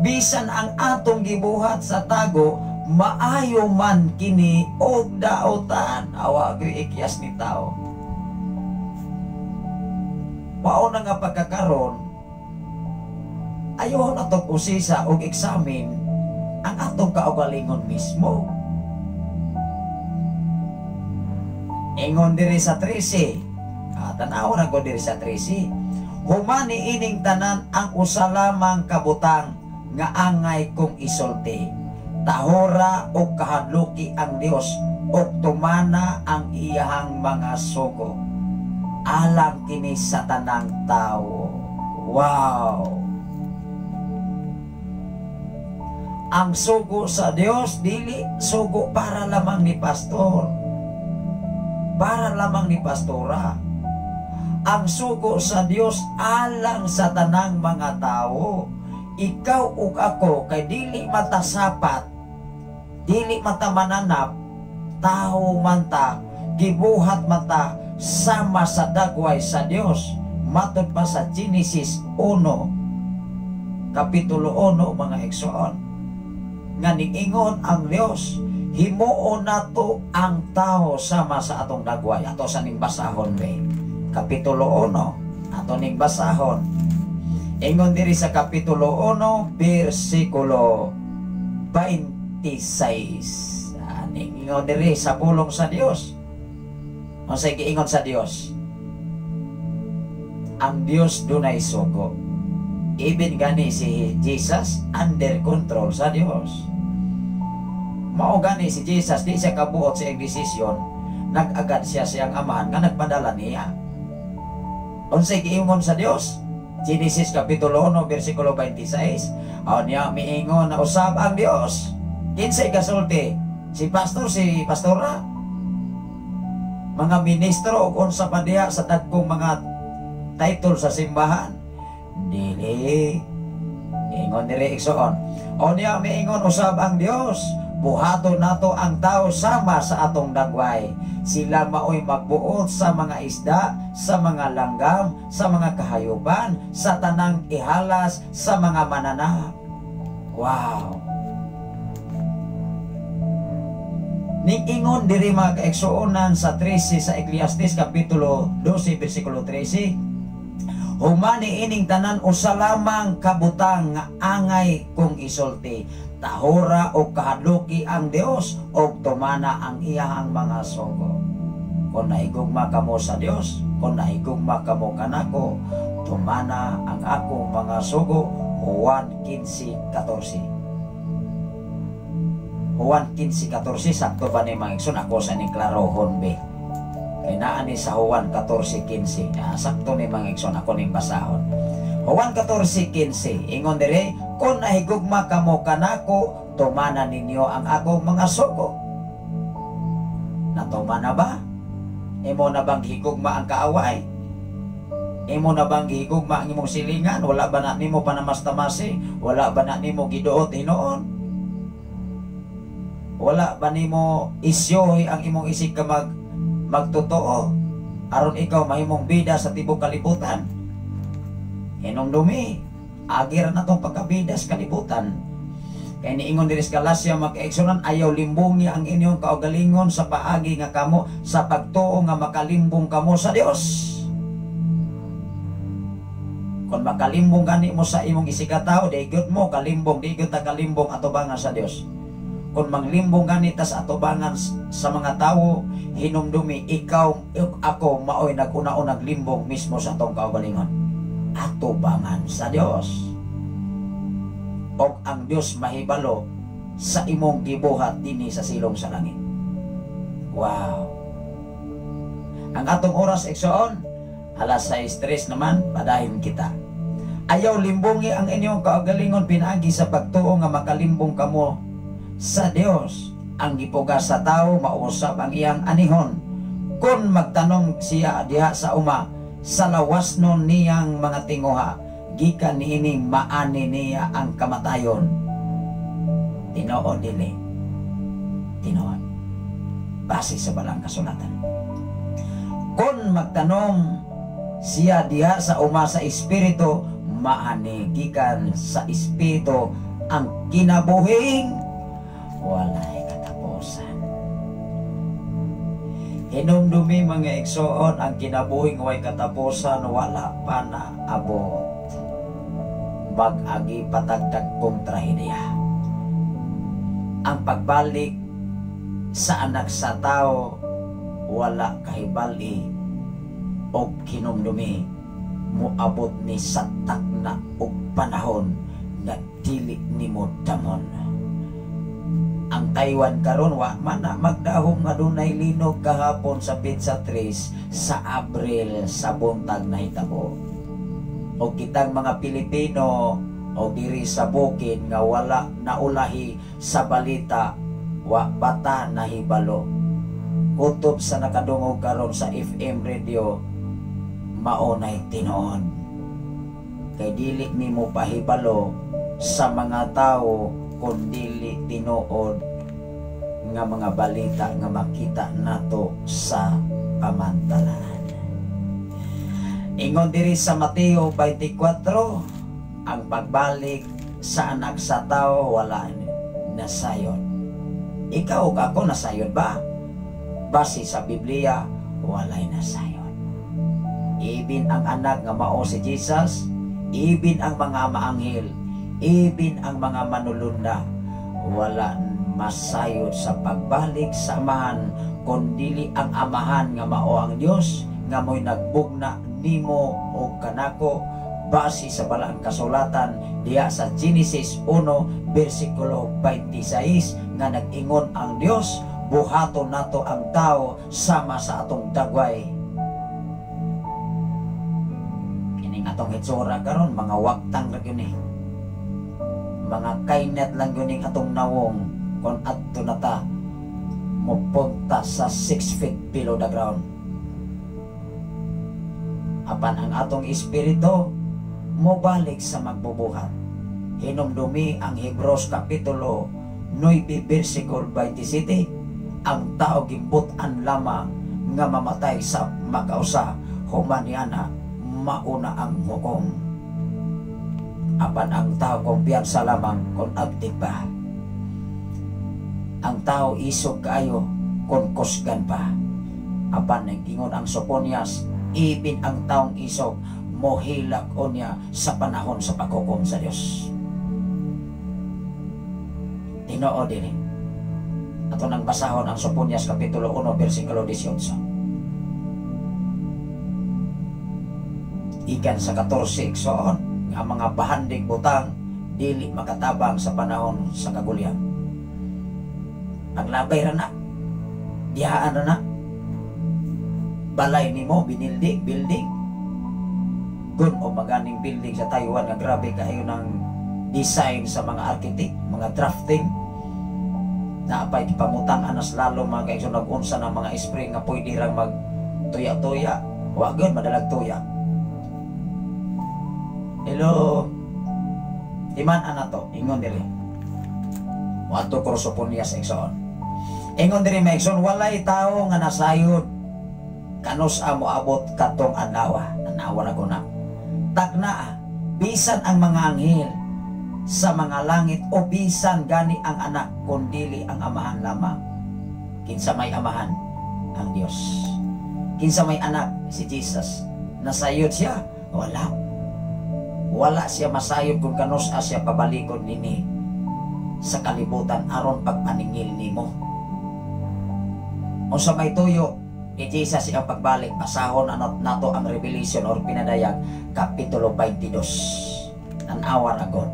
B: Bisan ang atong gibuhat sa tago, maayo man kini og daotan. Awa gyud ikyas ni tao. Mao na nga pagkakaron, ayaw na tong usisa og examine ang atong kaugalingon mismo. Ingon diri sa 13. Tanaw na ko diri sa 13. Humani ining tanan ang usa lamang kabutang nga angay kong isulti. Tahora og kahadluki ang Dios og tumana ang iyahang mga sugo. Alang kini sa tanang tawo. Wow! Ang sugo sa Dios dili sugo para lamang ni pastor, para lamang ni pastora. Ang sugo sa Dios alang sa tanang mga tao. Ikaw ug ako kay dili matasapat, dili mata mananap, tao man ta, gibuhat man ta sama sa dagway sa Dios. Matod pa sa Genesis 1, Kapitulo 1, mga igsoon, nga niingon ang Dios, "Himuon nato ang tao sama sa atong dagway." Ato sa ning basahon be. Kapitulo 1, ato ning basahon. Ingon diri sa Kapitulo 1, bersikulo 26. Ingon diri sa pulong sa Dios. Unsay giingon sa Dios? Ang Dios dunay sugo. Even gani si Jesus under control sa Dios. Mao gani si Jesus di siya kabuot sa iyang desisyon, nag-agad siya siyang Amahan nga nagpadala niya. Unsay giingon sa Dios? Genesis Kapitulo 1 bersikulo 26. Aw niya miingon na usab ang Dios. Kinsay kasulti? Si pastor, si pastora? Mga ministro o unsa pa diha sa dagkong mga title sa simbahan? Dili. Ingon diri, igsoon. O niya miingon usab ang Dios, "Buhaton nato ang tao sama sa atong dagway. Sila maoy magbuot sa mga isda, sa mga langgam, sa mga kahayupan, sa tanang ihalas, sa mga mananap." Wow! Niingon diri, mga kaigsuonan, sa 13 sa Ecclesiastes Kapitulo 12 bersikulo 13, "Humani ining tanan, usa lamang kabutang nga angay kong isulti: tahura o kahadluki ang Dios og tumana ang iyahang mga sugo." Kung nahigugma kamo sa Dios, kung nahigugma kamo kanako, tumana ang akong mga sugo. Juan 15:14. Juan 15:14, sakto ba ni, mga igsoon? Ako sa ning klarohon be. Kay naa ni sa Juan 14:15. Sakto ni, mga igsoon, ako ning basahon. Juan 14:15. Ingon dire, "Kung nahigugma kamo kanako, tumana ninyo ang akong mga sugo." Natumana ba? Imo na bang higugma ang kaaway? Imo na bang gihigugma ang imong silingan? Wala ba na nimo panamastamasi? Wala ba na nimo giduot hinuon? Wala ba nimo isyohi ang imong isig ka magtotoo aron ikaw mahimong bida sa tibok kalibutan? Hinumdumi, agi ra natong pagkabida sa kalibutan. Kay niingon diri sa Galacia, mga kaigsuonan, "Ayaw limbungi ang inyong kaugalingon sa paagi nga kamo sa pagtuo nga makalimbong kamo sa Dios." Kung makalimbong gani mo sa imong isigkatawo, di gyud mo kalimbong, di gyud ta kalimbong atubangan sa Dios. Kung manglimbong gani ta sa atubangan sa mga tawo, hinumdumi, ikaw, ako maoy nag-una-unang limbong mismo sa atong kaugalingon atubangan sa Dios. Og ang Dios mahibalo sa imong gibuhat dinhi sa silong sa langit. Wow. Ang atong oras, igsoon, alas 6:03 naman, padayon kita. "Ayaw limbungi ang inyong kaugalingon pinaagi sa pagtuo nga makalimbong kamo sa Dios. Ang gipugas sa tao, mausab ang iyang anihon. Kung magtanom siya diha sa uma, sa lawas nun niyang mga tinguha, gikan niini maani niya ang kamatayon." Tinuod dili? Tinuod. Base sa balang kasulatan. Kung magtanom siya diha sa uma sa espiritu, maani gikan sa espiritu ang kinabuhing walay katapusan. Hinumdumi, mga igsoon, ang kinabuhing way katapusan wala pa na abot. Mag-agi patagdag kong trahedya. Ang pagbalik sa Anak sa Tao wala kahibali og kinumdumi moabot ni sa takna og panahon nga dili nimo damon. Ang Taiwan karon wa man na magdahom nga dunay linog kahapon sa petsa 3 sa Abril sa buntag nahitabo. O kitang mga Pilipino O diri sa bukid nga wala naulahi sa balita, wa bata nahibalo. Kutob sa nakadungog karon sa FM radio, mao nay tinuod. Kay dili nimo pahibalo sa mga tao kung dili tinuod nga mga balita nga makita nato sa pamantalaan. Ingon diri sa Mateo 24, ang pagbalik sa Anak sa Tao wala nasayod. Ikaw ug ako, nasayod ba? Base sa Biblia, walay nasayod. Ibin ang anak nga mao si Jesus, ibin ang mga maanghel, ibin ang mga manulunda, wala masayod sa pagbalik sa Amahan kon dili ang Amahan nga mao ang Dios nga mo'y nagbugna nimo o kanako base sa Balaang Kasulatan diha sa Genesis 1 versikulo 26 nga nag-ingon ang Dios, "Buhaton nato ang tao sama sa atong dagway." Kining atong hitsura karon, mga wagtang ra gyud ni. Mga kainet lang gyud ning atong nawong kon adto na ta mopunta sa 6 feet below the ground. Apan ang atong espiritu mobalik sa magbubuhat. Hinumdumi ang Hebreos Kapitulo 9 versikulo 27, ang tao gimbut-an lamang nga mamatay sa makausa, human niana mauna ang hukom. Apan ang tao kumpiyansa lamang kung abtik pa. Ang tao isog kaayo kung kusgan pa. Apan nag-ingon ang Soponias, ibin ang taong isog mohilak unya sa panahon sa paghukom sa Dios. Tinuod dili. Ato nang basahon ang Soponias Kapitulo 1 versikulo 18. Ikan sa 14, igsoon, nga mga bahandig butang dili makatabang sa panahon sa kagulyan. Paglabay ra na, dihaan ra na, balay nimo, binilding, building. Gun o maganing building sa Taiwan nga grabe kayo ng design sa mga architect, mga drafting. Naapay pamutang anas lalo mga kaigsoon nag-unsa ng mga spring nga pwede rang mag tuya-tuya. Wa gyud madalag tuya. Hello. Iman ana to, ingon diri. Moadto ko sa Soponias, igsoon. Ingon diri, mga igsoon, walay tawo nga nasayod kanus amo abot katong adlaw. Tanawa ra ko na. Takna bisan ang mga anghel sa mga langit o bisan gani ang anak kundili ang Amahan lamang. Kinsa may Amahan? Ang Dios. Kinsa may anak? Si Jesus. Nasayod siya? Wala. Wala siya masayod kung kanus siya pabalikon nini sa kalibutan aron pagpaningil nimo. Unsa may tuyo ni Jesus iyang pagbalik, basahon anot nato ang Revelation or Pinadayag Kapitulo 22. Tan-awa ra god.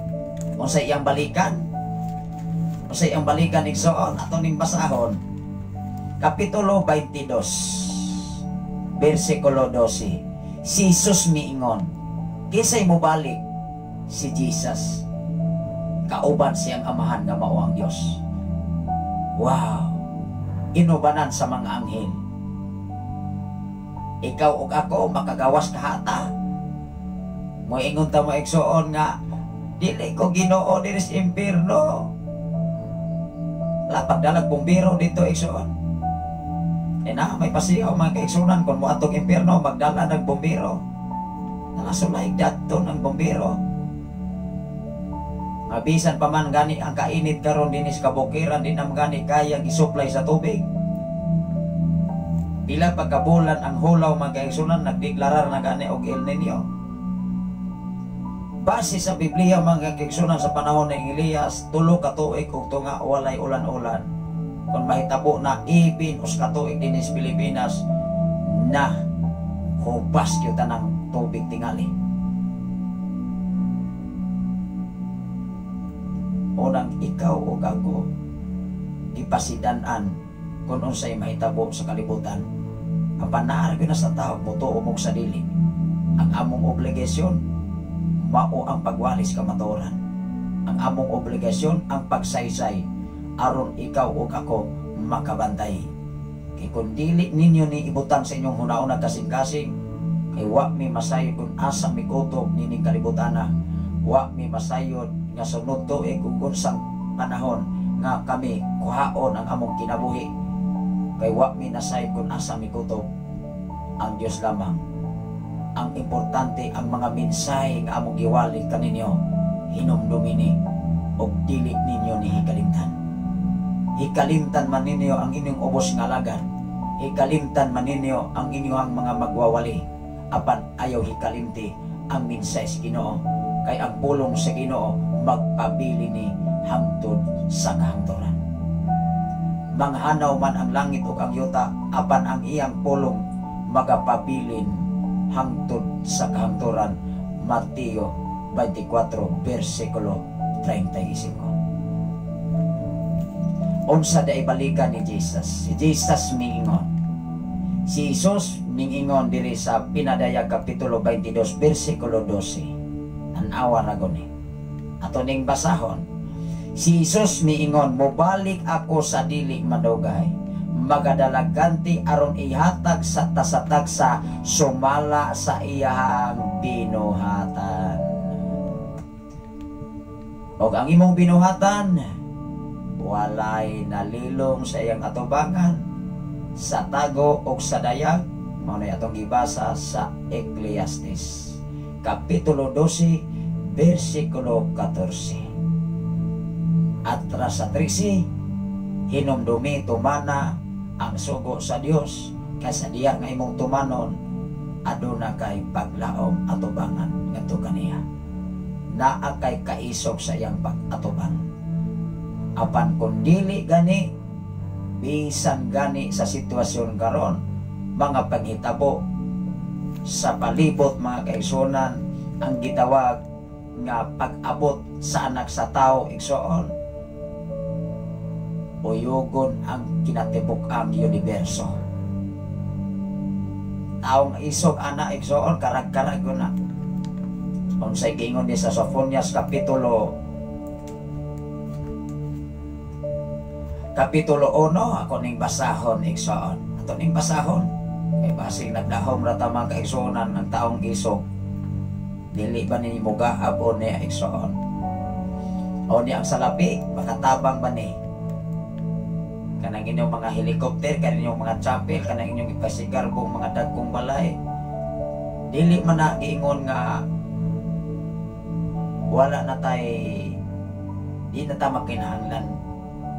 B: Unsa iyang balikan? Unsa iyang balikan, igsoon? Ato ning basahon. Kapitulo 22 versikulo 12. Si Jesus miingon. Kinsay mobalik? Si Jesus. Kauban siyang Amahan nga mao ang Dios. Wow! Inubanan sa mga anghel. Ikaw ug ako makagawas kahata. Moingon ta mo, igsoon, nga dili ko Ginoo diri sa impierno. La pagdalag bumbero dito, igsoon. E na may pasiyaw, mga kaigsunan, kung moadtong impierno magdala ng bumbero. Nakasulay dadto ng bumbero. Mabisan pa man gani ang kainit karon dinhi sa kabukiran, di na gani kaya isupply sa tubig. Pila pagkabulan ang hulaw, mga kaigsunan, nagdeklarar na gani og El Nino. Base sa Biblia, mga kaigsunan, sa panahon ni Elias, 3 ka tuig ug tunga walay ulan-ulan. Kung mahitabo na ibin 1 ka tuig dinhi sa Pilipinas na hubas gyud tanang tubig tingali. Unang ikaw o ako gipasidan-an kung unsay mahitabo sa kalibutan. Apan naa gyud na sa tao motuo mo sa dili. Ang among obligasyon Mao ang pagwalis kamatuoran. Ang among obligasyon ang pagsaysay aron ikaw ug ako makabantay. Kay kung dili ninyo ni ibutang sa inyong hunauna kasing-kasing, kay wa mi masayod kung asa mi kutob nining kalibutana. Wa mi masayod nga sunod tuig ug unsang panahon nga kami kuhaon ang among kinabuhi. Kay wa mi nasayod kung asa mi kutob. Ang Dios lamang. Ang importante, ang mga mensahe nga among giwali kaninyo, hinumdumi ni og dili ninyo ni hikalimtan. Hikalimtan man ninyo ang inyong ubos nga alagad. Hikalimtan man ninyo ang inyong mga magwawali. Apan ayaw hikalimti ang mensahe sa Ginoo. Kay ang pulong sa Ginoo magpabili ni hangtod sa kahangturan. Manghanaw man ang langit ug ang yuta, apan ang iyang pulong magapabilin hangtod sa kahangturan. Mateo 24 versikulo 35. Unsa da ibalikan ni Jesus? Si Jesus miingon. Si Jesus mingingon diri sa Pinadayag kapitulo 22 versikulo 12. Tan-awa ra guni. Ato ning basahon. Si Jesus miingon, "Mobalik ako sa dili madugay. Magadalaganti aron ihatag sa tasatagsa sumala sa iyang binuhatan." Og ang imong binuhatan, walay nalilong sa iyang atubangan, sa tago og sa dayag, mao na atong gibasa sa Ecclesiastes kapitulo 12 versikulo 14. Atras sa 13, hinumdumi, tumana ang sugo sa Dios, kay sa diya nga imong tumanon, aduna kay paglaom atubangan ngadto kaniya. Naa kay kaisog sa iyang pag-atubang. Apan kung dili gani, bisan gani sa sitwasyon karon, mga panghitabo sa palibot, mga kaigsuonan, ang gitawag nga pag-abot sa Anak sa Tao, igsoon, uyugon ang kinatibuk-ang universo. Taong isog ana, igsoon, karag-karag na. Unsay giingon ni sa Sofonias kapitulo 1, ako ning basahon, igsoon. Ato ning basahon. Kay basig nagdahom ra ta, mga kaigsuonan, ang taong isog. Dili ba ni mugaab o niya, igsoon? O niya ang salapi, makatabang ba ni? Kanang inyong mga helicopter, kanang inyong mga chapel, kanang inyong ipasigarbong mga dagkong balay. Dili man na giingon nga wala na tay, di na ta makinahanglan.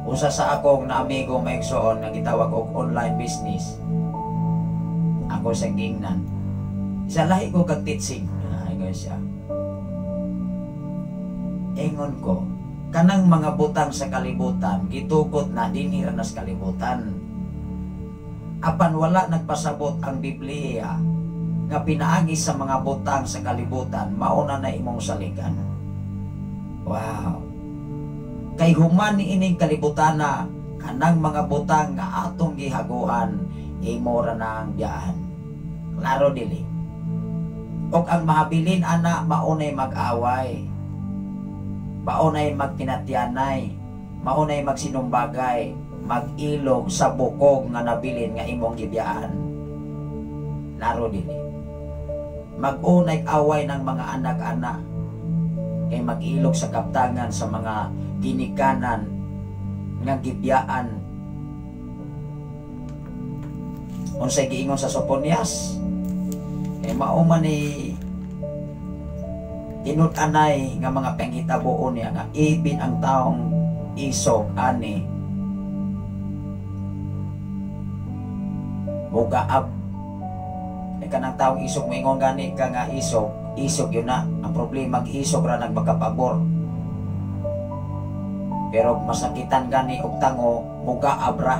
B: Usa sa akong na amigo, maigsoon, nga gitawag og online business. Ako sa gingnan. Isa lahi ko kag teaching. Ay, guys, siya. Ingon ko, kanang mga butang sa kalibutan, gitugot na dinhi ra nas kalibutan. Apan wala nagpasabot ang Biblia nga pinaagi sa mga butang sa kalibutan, mauna na imong saligan. Wow. Kay human ni ining kalibutan na kanang mga butang nga atong gihaguan, imo ra na ang biyaan. Klaro dili? Og ang mahabilin ana, maunay mag-away. Maunay magkinatyanay, maunay magsinumbagay, mag-ilog sa bukog nga nabilin nga imong gibiyaan. Klaro dili? Mag-unay away ng mga anak-anak kay mag-ilog sa kaptangan sa mga ginikanan nga gibiyaan. Unsay giingon sa Soponias? Kay mao man ni tinud-anay nga mga panghitabuon niya nga ibin ang taong isog ani mugaab. Kay kanang taong isog, moingon gani ka nga isog, isog yun na. Ang problema, isog ra nagmakapabor. Pero masakitan gani og tango, mugaab ra.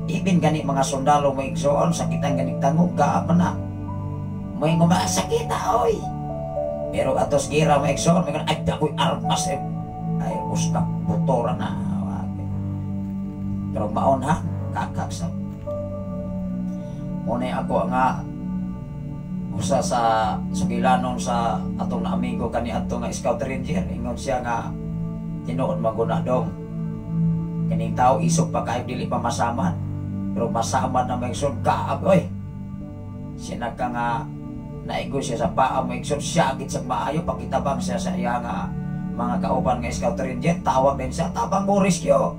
B: Ibin gani mga sundalo mo, igsoon, sakitan gani tango, gaab na. Moingon ba, "Sakita oy." Pero atos gira mo, igsoon, moingon, "Ay, ako'y armas eh." Ay, uskap, butora na. Pero maon ha, kakak sa. Muna ako nga, Usa sa sugilanon sa atong amigo kaniadto nga Scout Ranger, ingon siya nga tinuod maguna dong. Kining tao isog pa kayo, dili pa masamad. Pero masamad na, mga igsoon, kaab oy. Siya nagka nga naigo siya sa paa, mga igsoon, siya agit sa maayo pakitabang siya sa iya nga mga kauban nga Scout Ranger, tawag din siya, "Tabang mo, rescue."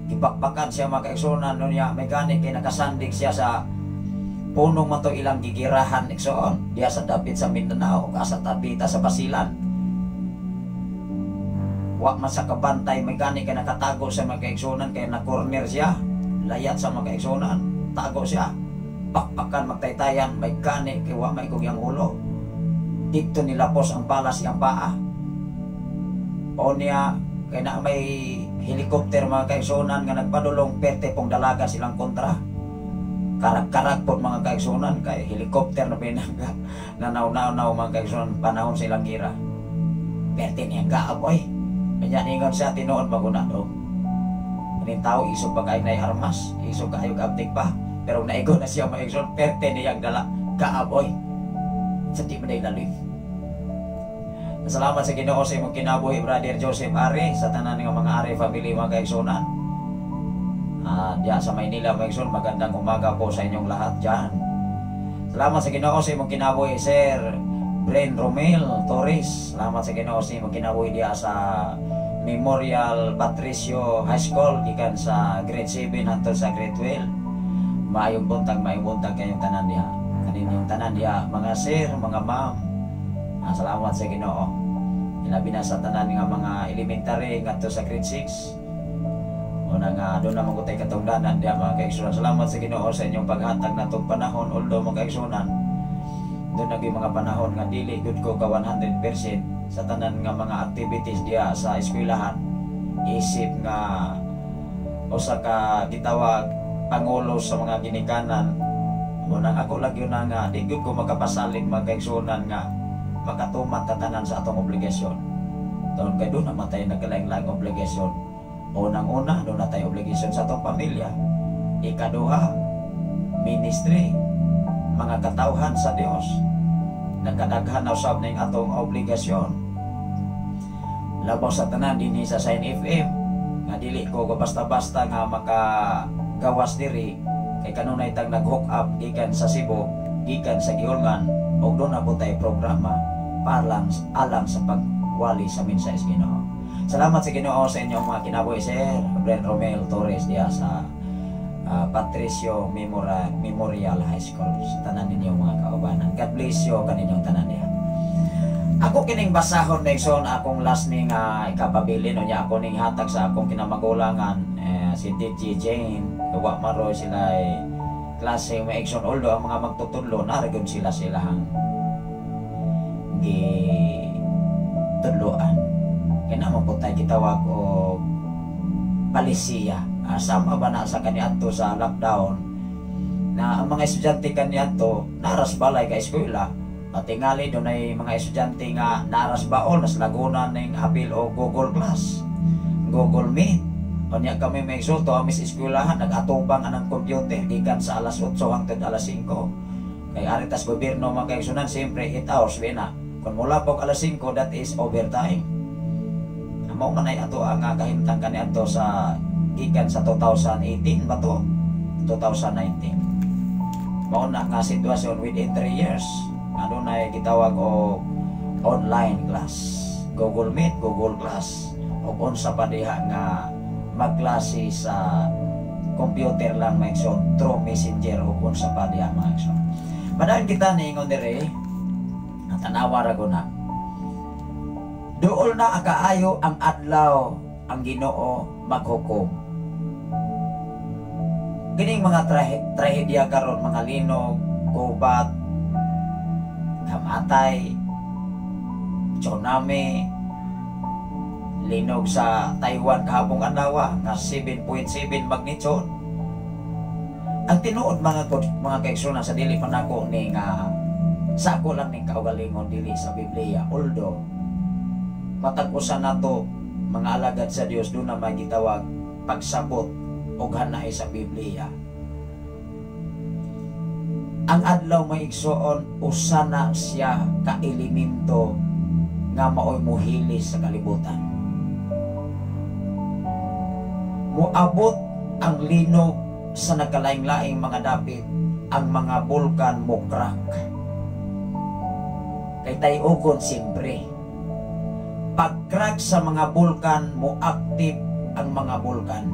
B: Gibakbakan siya, mga kaigsunan, no niya may gani kay nakasandig siya sa punong man to ilang gigirahan, igsoon, diya sa dapit sa Mindanao, sa tapita sa Basilan. Wa man sa kabantay, may gani kay nakatago sa mga kaigsunan, kay na corner siya, layat sa mga kaigsunan, tago siya. Pakpakan magtaytayan, may gani kay wa may iyang ulo. Dito nilapos ang balas iyang paa. O niya, kay na may helicopter, mga kaigsunan, nga nagpadulong perte pong dalaga silang kontra. Karag-karag po, mga kaigsunan, kay helicopter na binaga na naw-naw mga kaigsunan panahon sa ilang gira. Perte niya gaab oy. Kanya ningon siya, "Tinuod maguna do. Kaning tao isog pa kayo na armas, isog kayo kaabtik pa." Pero naigo na siya, mga igsoon, perte niyang dala, gaab oy. Sa di man lalim. Salamat sa Ginoo sa imong kinabuhi, Brother Joseph Ari, sa tanan nga mga Ari family, mga kaigsunan. Diya sa Maynila, mga igsoon, magandang umaga po sa inyong lahat dyan. Salamat sa Ginoo sa imong kinabuhi, Sir Bren Romel Torres. Salamat sa Ginoo sa imong kinabuhi diya sa Memorial Patricio High School gikan sa grade 7 hangtod sa grade 12. Maayong buntag kayong tanan diha. Kaninyong tanan diha, mga sir, mga ma'am. Salamat sa Ginoo. Ilabi na sa tanan nga mga elementary ngadto sa grade 6. Una nga doon na magutay katungdanan diha, mga kaigsunan. Salamat sa Ginoo sa inyong paghatag natong panahon, although, mga kaigsunan, doon naging mga panahon nga dili gud ko ka 100% sa tanan nga mga activities diha sa eskwelahan, isip nga usa ka gitawag pangulo sa mga ginikanan. Unang ako lang yun na nga di gud ko makapasalig, mga kaigsunan, nga makatuman ta tanan sa atong obligasyon. Taon kay doon naman tayo nagkalaing-laing obligasyon. Unang-una, doon na tayo obligasyon sa atong pamilya. Ikaduha, ministry, mga katawhan sa Dios. Nagkadaghan na usab ning atong obligasyon. Labaw sa tanan dinhi sa Sign FM nga dili ko basta-basta nga makagawas diri kay kanunay tang nag-hook up gikan sa Cebu, gikan sa Giulngan, ug doon na po tayo programa palang alang sa pagwali sa mensahe sa Ginoo. Salamat sa Ginoo sa inyong mga kinabuhi, Sir Bren Romel Torres, diya sa Patricio Memorial High School, sa tanan ninyong mga kaubanan. God bless you kaninyong tanan diha. Ako kining basahon Nexon, akong last ni nga ikapabili no niya ako ning hatag sa akong kinamagulangan, eh, si DJ Jane. Wa maroy sila eh, klase may igsoon, although ang mga magtutudlo naragon sila silahang gi tudloan kay naman po tayo gitawag og palisiya. Sama ba na sa kaniadto sa lockdown na ang mga estudyante kaniadto naras balay ka eskwela at tingali doon ay mga estudyante nga naras baol nas Laguna ning apil o Google Class, Google Meet. Unya kami may sulto kami sa eskwelahan nag-atubang anang computer gikan sa alas 8 hangtod alas 5. Kay aritas gobyerno, mga kaigsunan, siyempre 8 hours bina. Kung mula po alas 5, that is overtime. Mao man ay ato ang kahimtang kaniadto sa gikan sa 2018 ba to? 2019. Mao na nga sitwasyon within 3 years. Nga dunay gitawag og online class. Google Meet, Google Class o unsa pa diha nga magklase sa computer lang, mga igsoon, through Messenger o unsa pa diha, mga igsoon. Padayon kita niingon dire, tanawa ra ko na. Duol na akaayo ang adlaw ang Ginoo maghukom. Kining mga trahedya karon, mga linog, gubat, kamatay, tsunami, linog sa Taiwan kahapong adlaw nga 7.7 magnitude. Ang tinuod, mga kaigsunan, sa dili pa nako ni nga sa ako lang ning kaugalingon, dili sa Biblia, although matag usa nato mga alagad sa Dios doon na may gitawag pagsabot og hanay sa Biblia. Ang adlaw, mga igsoon, usa na siya ka elemento nga maoy muhilis sa kalibutan. Moabot ang linog sa nagkalaing-laing mga dapit, ang mga bulkan mo crack. Kay tayugon siyempre. Pag-crack sa mga bulkan, mo active ang mga bulkan.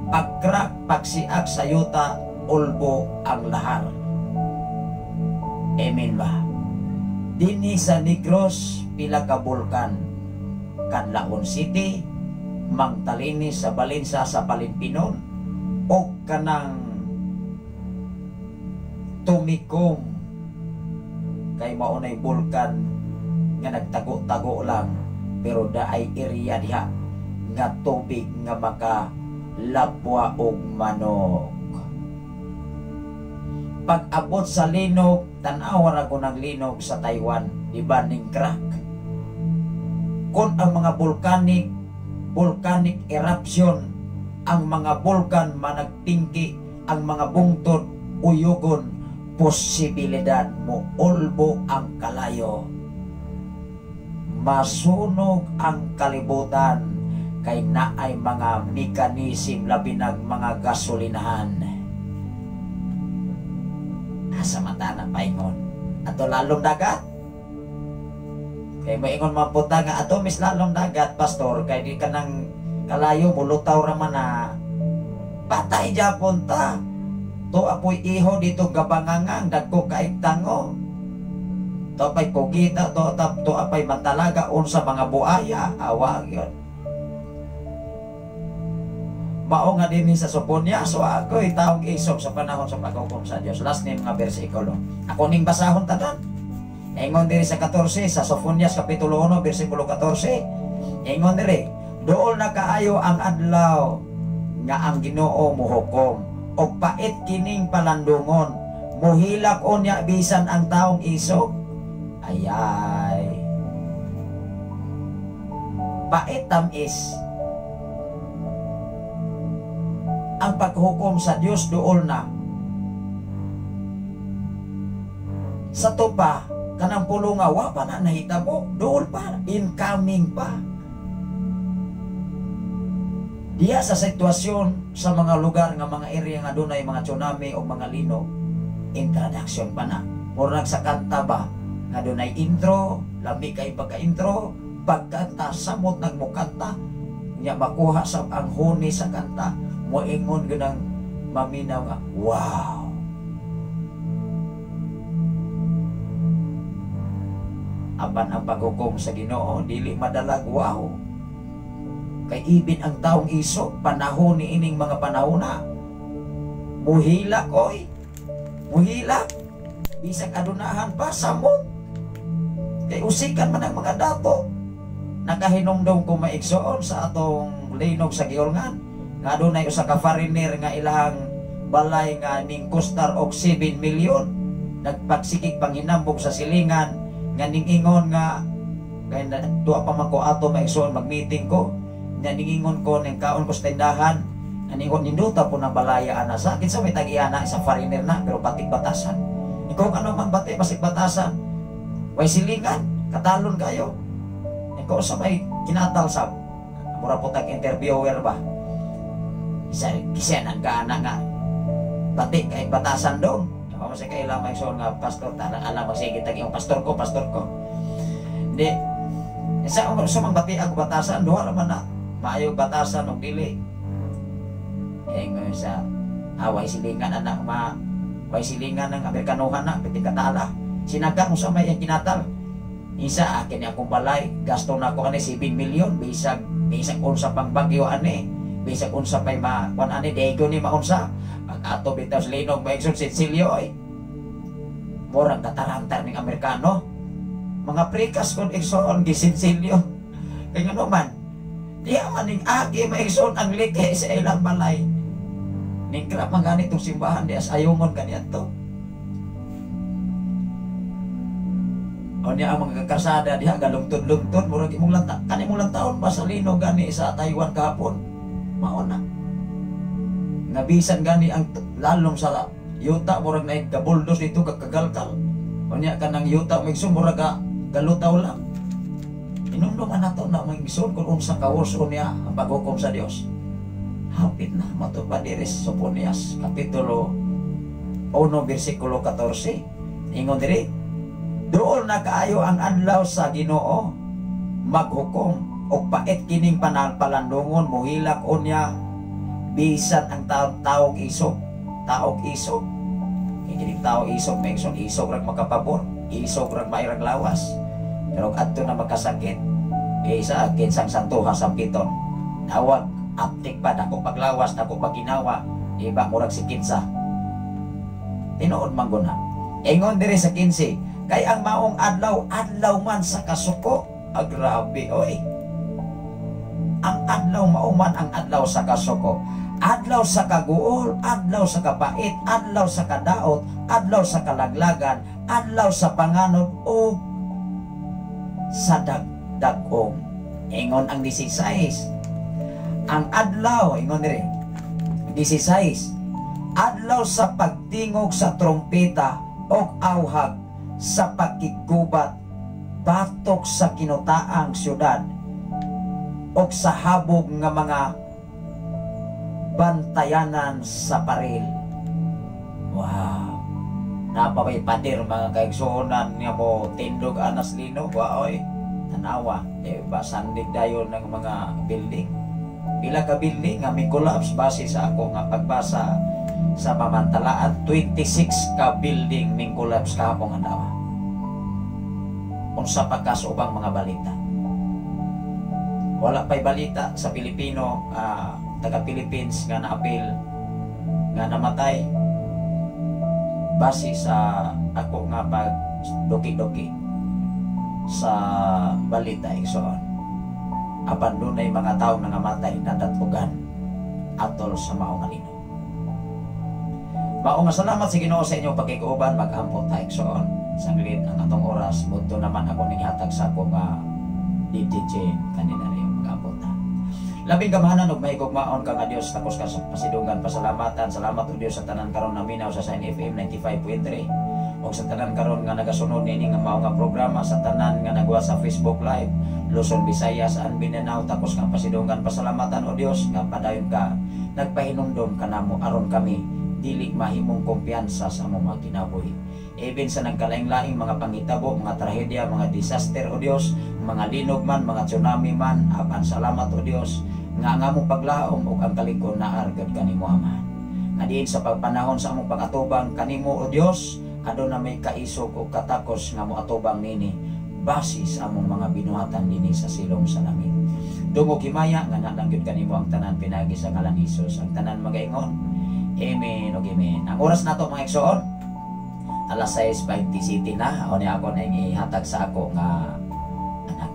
B: Pag-crack, pagsiak sa yuta, ulbo ang lahar. Amen ba? Dinhi sa Negros, pila ka bulkan. Canlaon City, Mangtalinis sa Balinsa sa Palinpinon, o kanang Tumikom, kay maunay bulkan nga nagtago-tago lang, pero daay area diha nga tubig nga maka labwa og manok. Pag abot sa linog, tan-awa ra ko ng linog sa Taiwan, di ba ning crack? Kung ang mga volcanic volcanic eruption, ang mga bulkan managtingki, ang mga bungtod uyugon, posibilidad mo ulbo ang kalayo. Masunog ang kalibutan kay naay mga mekanism, labi nag mga gasolinahan. Asa mata na paingon? Ato lalong dagat? Kay moingon man punta nga ato mis lalong dagat, pastor, kay di ka nang kalayo mulutaw ra man na patay japon ta. To apoy iho dito gabangangang dagko kay tango. To apay kugita, to tap to apay mantalaga unsa mga buaya, awa gyud. Mao nga dinhi sa Soponia, so ako'y taong isog sa panahon sa paghukom sa Dios. Last ni mga bersikulo. Ako ning basahon tanan. Ingon diri sa 14 sa Sofonias kapitulo 1 bersikulo 14. Ingon diri, "Dool na kaayo ang adlaw nga ang Ginoo mohukom og pait kining palandungon. Muhilak unya bisan ang taong isog." Ayay. Pait tamis. Ang paghukom sa Dios duol na. Sa tupa, kanang pulo nga wa pa na nahitabo, duol pa, incoming pa. Diya sa sitwasyon sa mga lugar nga mga area nga dunay mga tsunami o mga linog, introduction pa na. Murag sa kanta ba nga dunay intro, lami kay pagka-intro, pagkanta samot nagmukanta, nya makuha sa ang huni sa kanta, moingon ganang maminaw nga wow. Apan ang paghukom sa Ginoo dili madalag wow. Kay ibin ang taong iso panahon ni ining mga panahona. Muhilak oy. Muhilak bisag adunahan pa samot. Kay usikan man ang mga dato. Nakahinumdom ko maigsoon sa atong linog sa Giulngan nga adunay usa ka foreigner nga ilahang balay nga ning kustar og 7 milyon nagpagsikig panghinambog sa silingan nga ningingon nga kay tuwa pa man ko ato maigsoon mag-meeting ko nga ningingon ko ning kaon ko sa tindahan nga ningon ninduta po ng balaya ana sa kinsa may tag-iana sa foreigner na pero batik batasan ikaw ano man bati basig batasan way silingan katalon kayo ikaw sa may kinatal sa mura po tag interviewer ba isa kisenan ka ana nga batik kay batasan dong. Ako sa kailang may so nga pastor tarang alam sige tag yung pastor ko di sa sa mang bati ag batasan duha ra man na maayo batasan og dili eh ngayon sa away silingan anak ma way silingan ng Amerikanuhan na piti katala sinaga mo sa may ang kinatal isa akin akong balay gasto na ako ani 7 milyon bisag bisag unsa pang bagyo ani bisag unsa pay ma kuan ani dego ni maunsa pag ato bitaw sa linog maigsoon sinsilyo ay murag katarantar ning Amerikano mga prekas kon igsoon gisinsilyo kay ngano man diha man ning agi maigsoon ang like sa ilang balay ning krap man gani tong simbahan diha sa ayungon kaniadto. O niya ang mga karsada diha galungtod-lungtod murag imong lang kani imong lang taon pa sa linog gani sa Taiwan kahapon mao na. Nga bisan gani ang lalom sa Yuta murag na gabuldos dito kag kagalkal. Unya kanang yuta, mga igsoon, murag ka galutaw lang. Inumduman nato na, mga igsoon, kung unsa ka worse unya ang paghukom sa Dios. Hapit na matupad diri sa Soponias kapitulo 1 bersikulo 14. Ingon diri, "Duol na kaayo ang adlaw sa Ginoo maghukom og pait kining palandungon, muhilak unya bisan ang taong isog." Taong isog kay kining tao isog, may igsoon, isog rag makapabor, isog rag mairag lawas, pero adto na magkasakit eh sa kinsang santuha sa piton tawag aptik pa, dako paglawas, dako paginawa, iba murag si kinsa. Tinuod man guna. Ingon diri sa 15, "Kay ang maong adlaw, adlaw man sa kasuko." Ah, grabe oy. Ang adlaw mao man ang adlaw sa kasuko, adlaw sa kaguol, adlaw sa kapait, adlaw sa kadaot, adlaw sa kalaglagan, adlaw sa panganod o sa dagdagong. Ingon ang 16, ang adlaw, ingon diri 16, adlaw sa pagtingog sa trompeta o awhag sa pagkigubat batok sa kinutaang syudad o sa habog nga mga bantayanan sa paril. Wow. Napabay pader, mga kaigsuonan, nga mo tindog anas linog, wa oy. Tanawa, di ba sandig dayon ng mga building. Pila ka building nga may collapse base sa ako nga pagbasa sa pamantalaan, 26 ka building ming collapse kahapon adlaw. Unsa pa ubang mga balita. Wala pa'y balita sa Pilipino, taga Philippines nga naapil nga namatay base sa ako nga pag duki-duki sa balita, igsoon. Apan dunay mga tawo nga namatay nadatugan atol sa mao nga linog. Mao nga salamat sa Ginoo sa inyong pakiguban. Mag-ampo ta, igsoon. Sanglit ang atong oras mudto naman ako ning hatag sa ako nga DJ kanina rin. Mag-ampo ta. Labing gamhanan ug mahigugmaon ka nga Dios, takos ka sa pasidunggan, pasalamatan. Salamat o Dios sa tanan karon naminaw sa Sign FM 95.3 ug sa tanan karon nga nagasunod niini nga mao nga programa, sa tanan nga nagwa sa Facebook Live, Luzon, Visayas and Mindanao, takos nga pasidunggan, pasalamatan o Dios nga padayon ka nagpahinumdom kanamo aron kami dili mahimong kumpiyansa sa among mga kinabuhi. Even sa nagkalaing-laing mga pangitabo, mga trahedya, mga disaster o Dios, mga linog man, mga tsunami man, apan salamat o Dios nga ang among paglaom ug ang kalig-on naa gad kanimo, Amahan. Nga diin sa pagpanahon sa among pag-atubang kanimo o Dios, aduna may kaisog ug katakos nga moatubang nini base sa among mga binuhatan dinhi sa silong sa langit. Dungog himaya nga nalang gyud kanimo ang tanan pinagi sa ngalan ni Hesus. Ang tanan magaingon, "Amen ug amen." Ang oras nato, mga igsoon, alas 6:27 na. O ni ako na ihatag sa ako nga anak.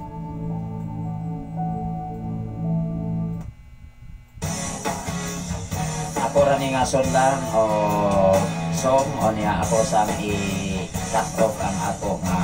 B: Ako ra ni nga lang o song o niya ako sang i-cut off ang ako nga